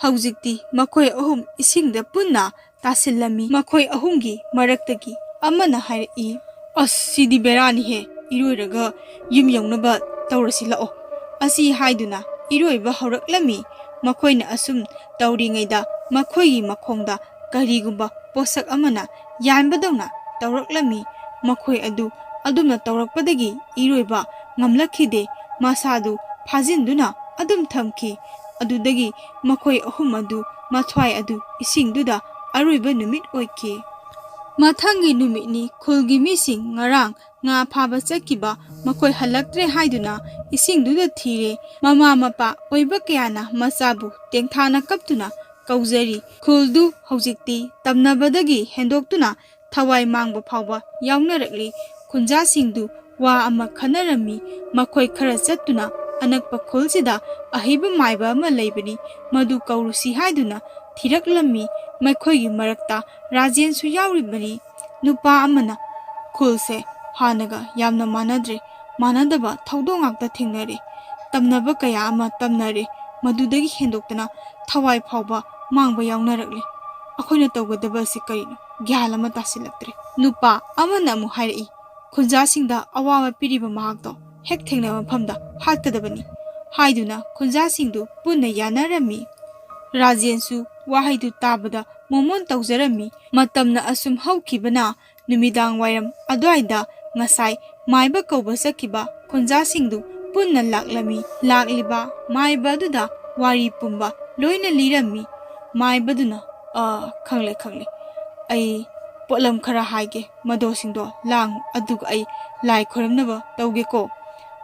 ꯍꯧꯖꯤꯛꯇꯤ ꯃꯈꯣꯏ ꯑꯍꯨꯝ ꯏꯁꯤꯡꯗ ꯄꯨꯟꯅ ꯇꯥꯁꯤꯜꯂꯝꯃꯤ꯫ ꯃꯈꯣꯏ ꯑꯍꯨꯝꯒꯤ ꯃꯔꯛꯇꯒꯤ ꯑꯃꯅ ꯍꯥꯏꯔꯛꯏ, "ꯑꯁ, ꯁꯤꯗꯤ ꯕꯦꯔꯥꯅꯤꯍꯦ, ꯏꯔꯣꯏꯔꯒ ꯌꯨꯝ ꯌꯧꯅꯕ ꯇꯧꯔꯁꯤ ꯂꯥꯛꯑꯣ꯫" ꯑꯁꯤ ꯍꯥꯏꯗꯨꯅ ꯏꯔꯣꯏꯕ ꯍꯧꯔꯛꯂꯝꯃꯤ꯫ ꯃꯈꯣꯏꯅ ꯑꯁꯨꯝ ꯇꯧꯔꯤꯉꯩꯗ ꯃꯈꯣꯏꯒꯤ ꯃꯈꯣꯡꯗ ꯀꯔꯤꯒꯨꯝꯕ ꯄꯣꯠꯁꯛ ꯑꯃꯅ ꯌꯥꯟꯕꯗꯧꯅ ꯇꯧꯔꯛꯂꯝꯃꯤ꯫ ꯃꯈꯣꯏ ꯑꯗꯨ ꯑꯗꯨꯝꯅ ꯇꯧꯔꯛꯄꯗꯒꯤ ꯏꯔꯣꯏꯕ ꯉꯝꯂꯛꯈꯤꯗꯦ꯫ ꯃꯁꯥꯗꯨ ꯐꯥꯖꯤꯟꯗꯨꯅ ꯑꯗꯨꯝ ꯊꯝꯈꯤ꯫ ꯑꯗꯨꯗꯒꯤ ꯃꯈꯣꯏ ꯑꯍꯨꯝ ꯑꯗꯨ ꯃꯊ꯭ꯋꯥꯏ ꯑꯗꯨ ꯏꯁꯤꯡꯗꯨꯗ ꯑꯔꯣꯏꯕ ꯅꯨꯃꯤꯠ ꯑꯣꯏꯈꯤ꯫ ꯃꯊꯪꯒꯤ ꯅꯨꯃꯤꯠꯅꯤ꯫ ꯈꯨꯜꯒꯤ ꯃꯤꯁꯤꯡ ꯉꯔꯥꯡ ꯉꯥ ꯐꯥꯕ ꯆꯠꯈꯤꯕ ꯃꯈꯣꯏ ꯍꯜꯂꯛꯇ꯭ꯔꯦ ꯍꯥꯏꯗꯨꯅ ꯏꯁꯤꯡꯗꯨꯗ ꯊꯤꯔꯦ꯫ ꯃꯃꯥ ꯃꯄꯥ ꯑꯣꯏꯕ ꯀꯌꯥꯅ ꯃꯆꯥꯕꯨ ꯇꯦꯡꯊꯥꯅ ꯀꯞꯇꯨꯅ ꯀꯧꯖꯔꯤ꯫ ꯈꯨꯜꯗꯨ ꯍꯧꯖꯤꯛꯇꯤ ꯇꯝꯅꯕꯗꯒꯤ ꯍꯦꯟꯗꯣꯛꯇꯨꯅ ꯊꯋꯥꯏ ꯃꯥꯡꯕ ꯐꯥꯎꯕ ꯌꯥꯎꯅꯔꯛꯂꯤ꯫ ꯈꯨꯟꯖꯥꯁꯤꯡꯗꯨ ꯋꯥ ꯑꯃ ꯈꯟꯅꯔꯝꯃꯤ꯫ ꯃꯈꯣꯏ ꯈꯔ ꯆꯠꯇꯨꯅ ꯑꯅꯛꯄ ꯈꯨꯜꯁꯤꯗ ꯑꯍꯩꯕ ꯃꯥꯏꯕ ꯑꯃ ꯂꯩꯕꯅꯤ, ꯃꯗꯨ ꯀꯧꯔꯨꯁꯤ ꯍꯥꯏꯗꯨꯅ ꯊꯤꯔꯛꯂꯝꯃꯤ꯫ ꯃꯈꯣꯏꯒꯤ ꯃꯔꯛꯇ ꯔꯥꯖꯦꯟꯁꯨ ꯌꯥꯎꯔꯤꯕꯅꯤ꯫ ꯅꯨꯄꯥ ꯑꯃꯅ, "ꯈꯨꯜꯁꯦ ꯍꯥꯟꯅꯒ ꯌꯥꯝꯅ ꯃꯥꯟꯅꯗ꯭ꯔꯦ, ꯃꯥꯟꯅꯗꯕ ꯊꯧꯗꯣꯛ ꯉꯥꯛꯇ ꯊꯦꯡꯅꯔꯦ꯫ ꯇꯝꯅꯕ ꯀꯌꯥ ꯑꯃ ꯇꯝꯅꯔꯦ, ꯃꯗꯨꯗꯒꯤ ꯍꯦꯟꯗꯣꯛꯇꯅ ꯊꯋꯥꯏ ꯐꯥꯎꯕ ꯃꯥꯡꯕ ꯌꯥꯎꯅꯔꯛꯂꯦ꯫ ꯑꯩꯈꯣꯏꯅ ꯇꯧꯒꯗꯕ ꯑꯁꯤ ꯀꯔꯤꯅꯣ? ꯒ꯭ꯌꯥꯟ ꯑꯃ ꯇꯥꯁꯤꯜꯂꯛꯇ꯭ꯔꯦ"꯫ ꯅꯨꯄꯥ ꯑꯃꯅ ꯑꯃꯨꯛ ꯍꯥꯏꯔꯛꯏ, "ꯈꯨꯟꯖꯥꯁꯤꯡꯗ ꯑꯋꯥꯕ ꯄꯤꯔꯤꯕ ꯃꯍꯥꯛꯇꯣ ꯍꯦꯛ ꯊꯦꯡꯅꯕ ꯃꯐꯝꯗ ꯍꯥꯠꯀꯗꯕꯅꯤ" ꯍꯥꯏꯗꯨꯅ ꯈꯨꯟꯖꯥꯁꯤꯡꯗꯨ ꯄꯨꯟꯅ ꯌꯥꯅꯔꯝꯃꯤ꯫ ꯔꯥꯖꯦꯟꯁꯨ ꯋꯥꯍꯩꯗꯨ ꯇꯥꯕꯗ ꯃꯣꯃꯣꯟ ꯇꯧꯖꯔꯝꯃꯤ꯫ ꯃꯇꯝꯅ ꯑꯁꯨꯝ ꯍꯧꯈꯤꯕꯅ ꯅꯨꯃꯤꯗꯥꯡ ꯋꯥꯏꯔꯝ ꯑꯗꯨꯋꯥꯏꯗ ꯉꯁꯥꯏ ꯃꯥꯏꯕ ꯀꯧꯕ ꯆꯠꯈꯤꯕ ꯈꯨꯟꯖꯥꯁꯤꯡꯗꯨ ꯄꯨꯟꯅ ꯂꯥꯛꯂꯝꯃꯤ꯫ ꯂꯥꯛꯂꯤꯕ ꯃꯥꯏꯕ ꯑꯗꯨꯗ ꯋꯥꯔꯤ ꯄꯨꯝꯕ ꯂꯣꯏꯅ ꯂꯤꯔꯝꯃꯤ꯫ ꯃꯥꯏꯕꯗꯨꯅ, "ꯑ, ꯈꯪꯂꯦ, ꯈꯪꯂꯦ꯫ ꯑꯩ ꯄꯣꯠꯂꯝ ꯈꯔ ꯍꯥꯏꯒꯦ, ꯃꯗꯣꯁꯤꯡꯗꯣ ꯂꯥꯡꯉꯨ, ꯑꯗꯨꯒ ꯑꯩ ꯂꯥꯏ ꯈꯣꯏꯔꯝꯅꯕ ꯇꯧꯒꯦꯀꯣ"꯫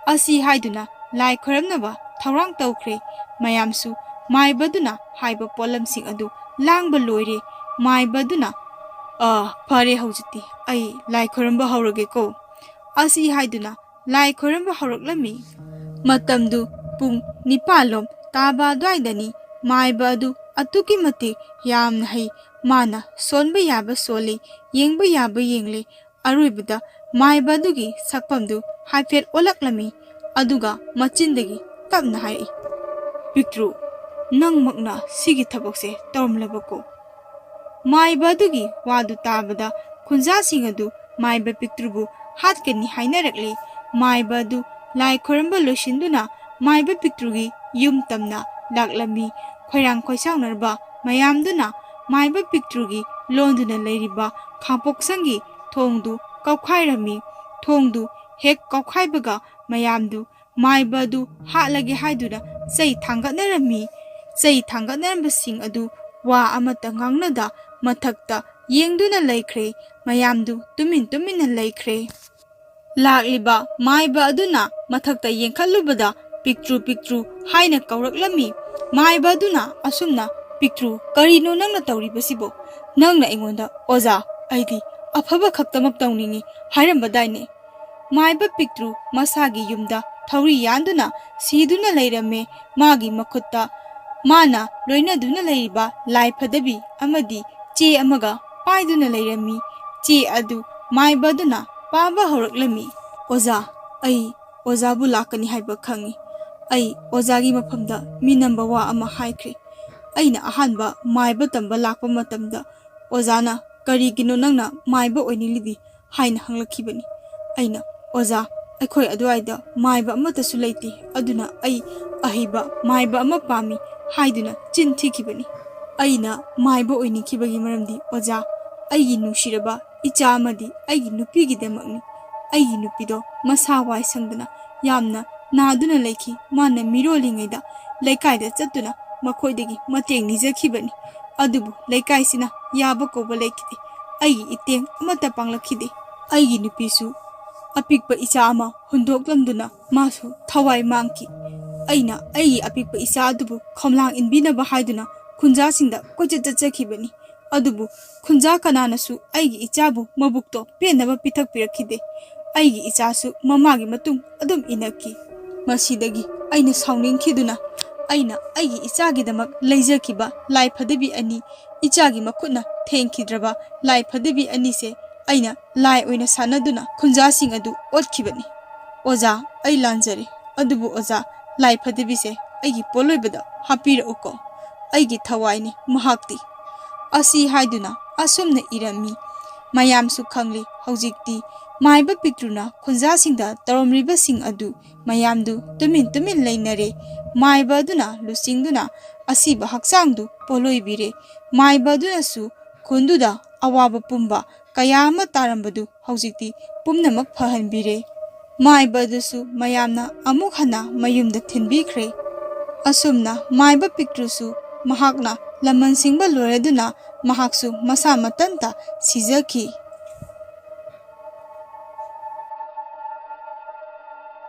ꯑꯁꯤ ꯍꯥꯏꯗꯨꯅ ꯂꯥꯏ ꯈꯣꯏꯔꯝꯅꯕ ꯊꯧꯔꯥꯡ ꯇꯧꯈ꯭ꯔꯦ꯫ ꯃꯌꯥꯝꯁꯨ ꯃꯥꯏꯕꯗꯨꯅ ꯍꯥꯏꯕ ꯄꯣꯠꯂꯝꯁꯤꯡ ꯑꯗꯨ ꯂꯥꯡꯕ ꯂꯣꯏꯔꯦ꯫ ꯃꯥꯏꯕꯗꯨꯅ, "ꯑ, ꯐꯔꯦ, ꯍꯧꯖꯤꯛꯇꯤ ꯑꯩ ꯂꯥꯏ ꯈꯣꯏꯔꯝꯕ ꯍꯧꯔꯒꯦꯀꯣ"꯫ ꯑꯁꯤ ꯍꯥꯏꯗꯨꯅ ꯂꯥꯏ ꯈꯣꯏꯔꯝꯕ ꯍꯧꯔꯛꯂꯝꯃꯤ꯫ ꯃꯇꯝꯗꯨ ꯄꯨꯡ ꯅꯤꯄꯥꯜꯂꯣꯝ ꯇꯥꯕ ꯑꯗꯨꯋꯥꯏꯗꯅꯤ꯫ ꯃꯥꯏꯕ ꯑꯗꯨ ꯑꯗꯨꯛꯀꯤ ꯃꯇꯤꯛ ꯌꯥꯝꯅ ꯍꯩ꯫ ꯃꯥꯅ ꯁꯣꯟꯕ ꯌꯥꯕ ꯁꯣꯜꯂꯤ, ꯌꯦꯡꯕ ꯌꯥꯕ ꯌꯦꯡꯂꯤ꯫ ꯑꯔꯣꯏꯕꯗ ꯃꯥꯏꯕ ꯑꯗꯨꯒꯤ ꯁꯛꯐꯝꯗꯨ ꯍꯥꯏꯐꯦꯠ ꯑꯣꯜꯂꯛꯂꯝꯃꯤ꯫ ꯑꯗꯨꯒ ꯃꯆꯤꯟꯗꯒꯤ ꯇꯞꯅ ꯍꯥꯏꯔꯛꯏ, "ꯄꯤꯛꯇ꯭ꯔꯨ, ꯅꯪꯃꯛꯅ ꯁꯤꯒꯤ ꯊꯕꯛꯁꯦ ꯇꯧꯔꯝꯂꯕꯀꯣ?" ꯃꯥꯏꯕ ꯑꯗꯨꯒꯤ ꯋꯥꯗꯨ ꯇꯥꯕꯗ ꯈꯨꯟꯖꯥꯁꯤꯡ ꯑꯗꯨ ꯃꯥꯏꯕ ꯄꯤꯛꯇ꯭ꯔꯨꯕꯨ ꯍꯥꯠꯀꯅꯤ ꯍꯥꯏꯅꯔꯛꯂꯦ꯫ ꯃꯥꯏꯕ ꯑꯗꯨ ꯂꯥꯏ ꯈꯣꯏꯔꯝꯕ ꯂꯣꯏꯁꯤꯟꯗꯨꯅ ꯃꯥꯏꯕ ꯄꯤꯛꯇ꯭ꯔꯨꯒꯤ ꯌꯨꯝ ꯇꯝꯅ ꯂꯥꯛꯂꯝꯃꯤ꯫ ꯈꯣꯏꯔꯥꯡ ꯈꯣꯏꯁꯥꯎꯅꯔꯕ ꯃꯌꯥꯝꯗꯨꯅ ꯃꯥꯏꯕ ꯄꯤꯛꯇ꯭ꯔꯨꯒꯤ ꯂꯣꯟꯗꯨꯅ ꯂꯩꯔꯤꯕ ꯈꯥꯡꯄꯣꯛꯁꯪꯒꯤ ꯊꯣꯡꯗꯨ ꯀꯧꯈꯥꯏꯔꯝꯃꯤ꯫ ꯊꯣꯡꯗꯨ ꯍꯦꯛ ꯀꯧꯈꯥꯏꯕꯒ ꯃꯌꯥꯝꯗꯨ ꯃꯥꯏꯕ ꯑꯗꯨ ꯍꯥꯠꯂꯒꯦ ꯍꯥꯏꯗꯨꯅ ꯆꯩ ꯊꯥꯡꯒꯠꯅꯔꯝꯃꯤ꯫ ꯆꯩ ꯊꯥꯡꯒꯠꯅꯔꯝꯕꯁꯤꯡ ꯑꯗꯨ ꯋꯥ ꯑꯃꯠꯇ ꯉꯥꯡꯅꯗ ꯃꯊꯛꯇ ꯌꯦꯡꯗꯨꯅ ꯂꯩꯈ꯭ꯔꯦ꯫ ꯃꯌꯥꯝꯗꯨ ꯇꯨꯃꯤꯟ ꯇꯨꯃꯤꯟꯅ ꯂꯩꯈ꯭ꯔꯦ꯫ ꯂꯥꯛꯂꯤꯕ ꯃꯥꯏꯕ ꯑꯗꯨꯅ ꯃꯊꯛꯇ ꯌꯦꯡꯈꯠꯂꯨꯕꯗ ꯄꯤꯛꯇ꯭ꯔꯨ ꯄꯤꯛꯇ꯭ꯔꯨ ꯍꯥꯏꯅ ꯀꯧꯔꯛꯂꯝꯃꯤ꯫ ꯃꯥꯏꯕ ꯑꯗꯨꯅ ꯑꯁꯨꯝꯅ, "ꯄꯤꯛꯇ꯭ꯔꯨ, ꯀꯔꯤꯅꯣ ꯅꯪꯅ ꯇꯧꯔꯤꯕꯁꯤꯕꯣ? ꯅꯪꯅ ꯑꯩꯉꯣꯟꯗ, 'ꯑꯣꯖꯥ, ꯑꯩꯗꯤ ꯑꯐꯕ ꯈꯛꯇꯃꯛ ꯇꯧꯅꯤꯡꯏ' ꯍꯥꯏꯔꯝꯕꯗꯥꯏꯅꯦ?" ꯃꯥꯏꯕ ꯄꯤꯛꯇ꯭ꯔꯨ ꯃꯁꯥꯒꯤ ꯌꯨꯝꯗ ꯊꯧꯔꯤ ꯌꯥꯟꯗꯨꯅ ꯁꯤꯗꯨꯅ ꯂꯩꯔꯝꯃꯦ꯫ ꯃꯥꯒꯤ ꯃꯈꯨꯠꯇ ꯃꯥꯅ ꯂꯣꯏꯅꯗꯨꯅ ꯂꯩꯔꯤꯕ ꯂꯥꯏ ꯐꯗꯕꯤ ꯑꯃꯗꯤ ꯆꯦ ꯑꯃꯒ ꯄꯥꯏꯗꯨꯅ ꯂꯩꯔꯝꯃꯤ꯫ ꯆꯦ ꯑꯗꯨ ꯃꯥꯏꯕ ꯑꯗꯨꯅ ꯄꯥꯕ ꯍꯧꯔꯛꯂꯝꯃꯤ꯫ "ꯑꯣꯖꯥ, ꯑꯩ ꯑꯣꯖꯥꯕꯨ ꯂꯥꯛꯀꯅꯤ ꯍꯥꯏꯕ ꯈꯪꯏ꯫ ꯑꯩ ꯑꯣꯖꯥꯒꯤ ꯃꯐꯝꯗ ꯃꯤꯅꯝꯕ ꯋꯥ ꯑꯃ ꯍꯥꯏꯈ꯭ꯔꯦ꯫ ꯑꯩꯅ ꯑꯍꯥꯟꯕ ꯃꯥꯏꯕ ꯇꯝꯕ ꯂꯥꯛꯄ ꯃꯇꯝꯗ ꯑꯣꯖꯥꯅ, 'ꯀꯔꯤꯒꯤꯅꯣ ꯅꯪꯅ ꯃꯥꯏꯕ ꯑꯣꯏꯅꯤꯡꯂꯤꯗꯤ?' ꯍꯥꯏꯅ ꯍꯪꯂꯛꯈꯤꯕꯅꯤ꯫ ꯑꯩꯅ, 'ꯑꯣꯖꯥ, ꯑꯩꯈꯣꯏ ꯑꯗꯨꯋꯥꯏꯗ ꯃꯥꯏꯕ ꯑꯃꯠꯇꯁꯨ ꯂꯩꯇꯦ, ꯑꯗꯨꯅ ꯑꯩ ꯑꯍꯩꯕ ꯃꯥꯏꯕ ꯑꯃ ꯄꯥꯝꯃꯤ' ꯍꯥꯏꯗꯨꯅ ꯆꯤꯟ ꯊꯤꯈꯤꯕꯅꯤ꯫ ꯑꯩꯅ ꯃꯥꯏꯕ ꯑꯣꯏꯅꯤꯡꯈꯤꯕꯒꯤ ꯃꯔꯝꯗꯤ, ꯑꯣꯖꯥ, ꯑꯩꯒꯤ ꯅꯨꯡꯁꯤꯔꯕ ꯏꯆꯥ ꯑꯃꯗꯤ ꯑꯩꯒꯤ ꯅꯨꯄꯤꯒꯤꯗꯃꯛꯅꯤ꯫ ꯑꯩꯒꯤ ꯅꯨꯄꯤꯗꯣ ꯃꯁꯥ ꯋꯥꯏ ꯁꯪꯗꯅ ꯌꯥꯝꯅ ꯅꯥꯗꯨꯅ ꯂꯩꯈꯤ꯫ ꯃꯥꯅ ꯃꯤꯔꯣꯜꯂꯤꯉꯩꯗ ꯂꯩꯀꯥꯏꯗ ꯆꯠꯇꯨꯅ ꯃꯈꯣꯏꯗꯒꯤ ꯃꯇꯦꯡ ꯅꯤꯖꯈꯤꯕꯅꯤ꯫ ꯑꯗꯨꯕꯨ ꯂꯩꯀꯥꯏꯁꯤꯅ ꯌꯥꯕ ꯀꯧꯕ ꯂꯩꯈꯤꯗꯦ꯫ ꯑꯩꯒꯤ ꯏꯇꯦꯡ ꯑꯃꯠꯇ ꯄꯥꯡꯂꯛꯈꯤꯗꯦ꯫ ꯑꯩꯒꯤ ꯅꯨꯄꯤꯁꯨ ꯑꯄꯤꯛꯄ ꯏꯆꯥ ꯑꯃ ꯍꯨꯟꯗꯣꯛꯂꯝꯗꯨꯅ ꯃꯥꯁꯨ ꯊꯋꯥꯏ ꯃꯥꯡꯈꯤ꯫ ꯑꯩꯅ ꯑꯩꯒꯤ ꯑꯄꯤꯛꯄ ꯏꯆꯥ ꯑꯗꯨꯕꯨ ꯈꯣꯝꯂꯥꯡ ꯏꯟꯕꯤꯅꯕ ꯍꯥꯏꯗꯨꯅ ꯈꯨꯟꯖꯥꯁꯤꯡꯗ ꯀꯣꯏꯆꯠ ꯆꯠꯆꯈꯤꯕꯅꯤ꯫ ꯑꯗꯨꯕꯨ ꯈꯨꯟꯖꯥ ꯀꯅꯥꯅꯁꯨ ꯑꯩꯒꯤ ꯏꯆꯥꯕꯨ ꯃꯕꯨꯛꯇꯣ ꯄꯦꯟꯅꯕ ꯄꯤꯊꯛꯄꯤꯔꯛꯈꯤꯗꯦ꯫ ꯑꯩꯒꯤ ꯏꯆꯥꯁꯨ ꯃꯃꯥꯒꯤ ꯃꯇꯨꯡ ꯑꯗꯨꯝ ꯏꯟꯅꯈꯤ꯫ ꯃꯁꯤꯗꯒꯤ ꯑꯩꯅ ꯁꯥꯎꯅꯤꯡꯈꯤꯗꯨꯅ ꯑꯩꯅ ꯑꯩꯒꯤ ꯏꯆꯥꯒꯤꯗꯃꯛ ꯂꯩꯖꯈꯤꯕ ꯂꯥꯏ ꯐꯗꯤꯕꯤ ꯑꯅꯤ, ꯏꯆꯥꯒꯤ ꯃꯈꯨꯠꯅ ꯊꯦꯡꯈꯤꯗ꯭ꯔꯕ ꯂꯥꯏ ꯐꯗꯤꯕꯤ ꯑꯅꯤꯁꯦ ꯑꯩꯅ ꯂꯥꯏ ꯑꯣꯏꯅ ꯁꯥꯟꯅꯗꯨꯅ ꯈꯨꯟꯖꯥꯁꯤꯡ ꯑꯗꯨ ꯑꯣꯠꯈꯤꯕꯅꯤ꯫ "ꯑꯣꯖꯥ, ꯑꯩ ꯂꯥꯟꯖꯔꯦ, ꯑꯗꯨꯕꯨ ꯑꯣꯖꯥ, ꯂꯥꯏ ꯐꯗꯤꯕꯤꯁꯦ ꯑꯩꯒꯤ ꯄꯣꯠꯂꯣꯏꯕꯗ ꯍꯥꯞꯄꯤꯔꯛꯎꯀꯣ꯫ ꯑꯩꯒꯤ ꯊꯋꯥꯏꯅꯤ ꯃꯍꯥꯛꯇꯤ"꯫ ꯑꯁꯤ ꯍꯥꯏꯗꯨꯅ ꯑꯁꯨꯝꯅ ꯏꯔꯝꯃꯤ꯫ ꯃꯌꯥꯝꯁꯨ ꯈꯪꯂꯤ꯫ ꯍꯧꯖꯤꯛꯇꯤ ꯃꯥꯏꯕ ꯄꯤꯛꯇ꯭ꯔꯨꯅ ꯈꯨꯟꯖꯥꯁꯤꯡꯗ ꯇꯧꯔꯝꯂꯤꯕꯁꯤꯡ ꯑꯗꯨ ꯃꯌꯥꯝꯗꯨ ꯇꯨꯃꯤꯟ ꯇꯨꯃꯤꯟ ꯂꯩꯅꯔꯦ꯫ ꯃꯥꯏꯕ ꯑꯗꯨꯅ ꯂꯨꯆꯤꯡꯗꯨꯅ ꯑꯁꯤꯕ ꯍꯛꯆꯥꯡꯗꯨ ꯄꯣꯠꯂꯣꯏꯕꯤꯔꯦ꯫ ꯃꯥꯏꯕ ꯑꯗꯨꯅꯁꯨ ꯈꯨꯟꯗꯨꯗ ꯑꯋꯥꯕ ꯄꯨꯝꯕ ꯀꯌꯥ ꯑꯃ ꯇꯥꯔꯝꯕꯗꯨ ꯍꯧꯖꯤꯛꯇꯤ ꯄꯨꯝꯅꯃꯛ ꯐꯍꯟꯕꯤꯔꯦ꯫ ꯃꯥꯏꯕ ꯑꯗꯨꯁꯨ ꯃꯌꯥꯝꯅ ꯑꯃꯨꯛ ꯍꯟꯅ ꯃꯌꯨꯝꯗ ꯊꯤꯟꯕꯤꯈ꯭ꯔꯦ꯫ ꯑꯁꯨꯝꯅ ꯃꯥꯏꯕ ꯄꯤꯛꯇ꯭ꯔꯨꯁꯨ ꯃꯍꯥꯛꯅ ꯂꯃꯟ ꯁꯤꯡꯕ ꯂꯣꯏꯔꯗꯨꯅ ꯃꯍꯥꯛꯁꯨ ꯃꯁꯥ ꯃꯊꯟꯇ ꯁꯤꯖꯈꯤ꯫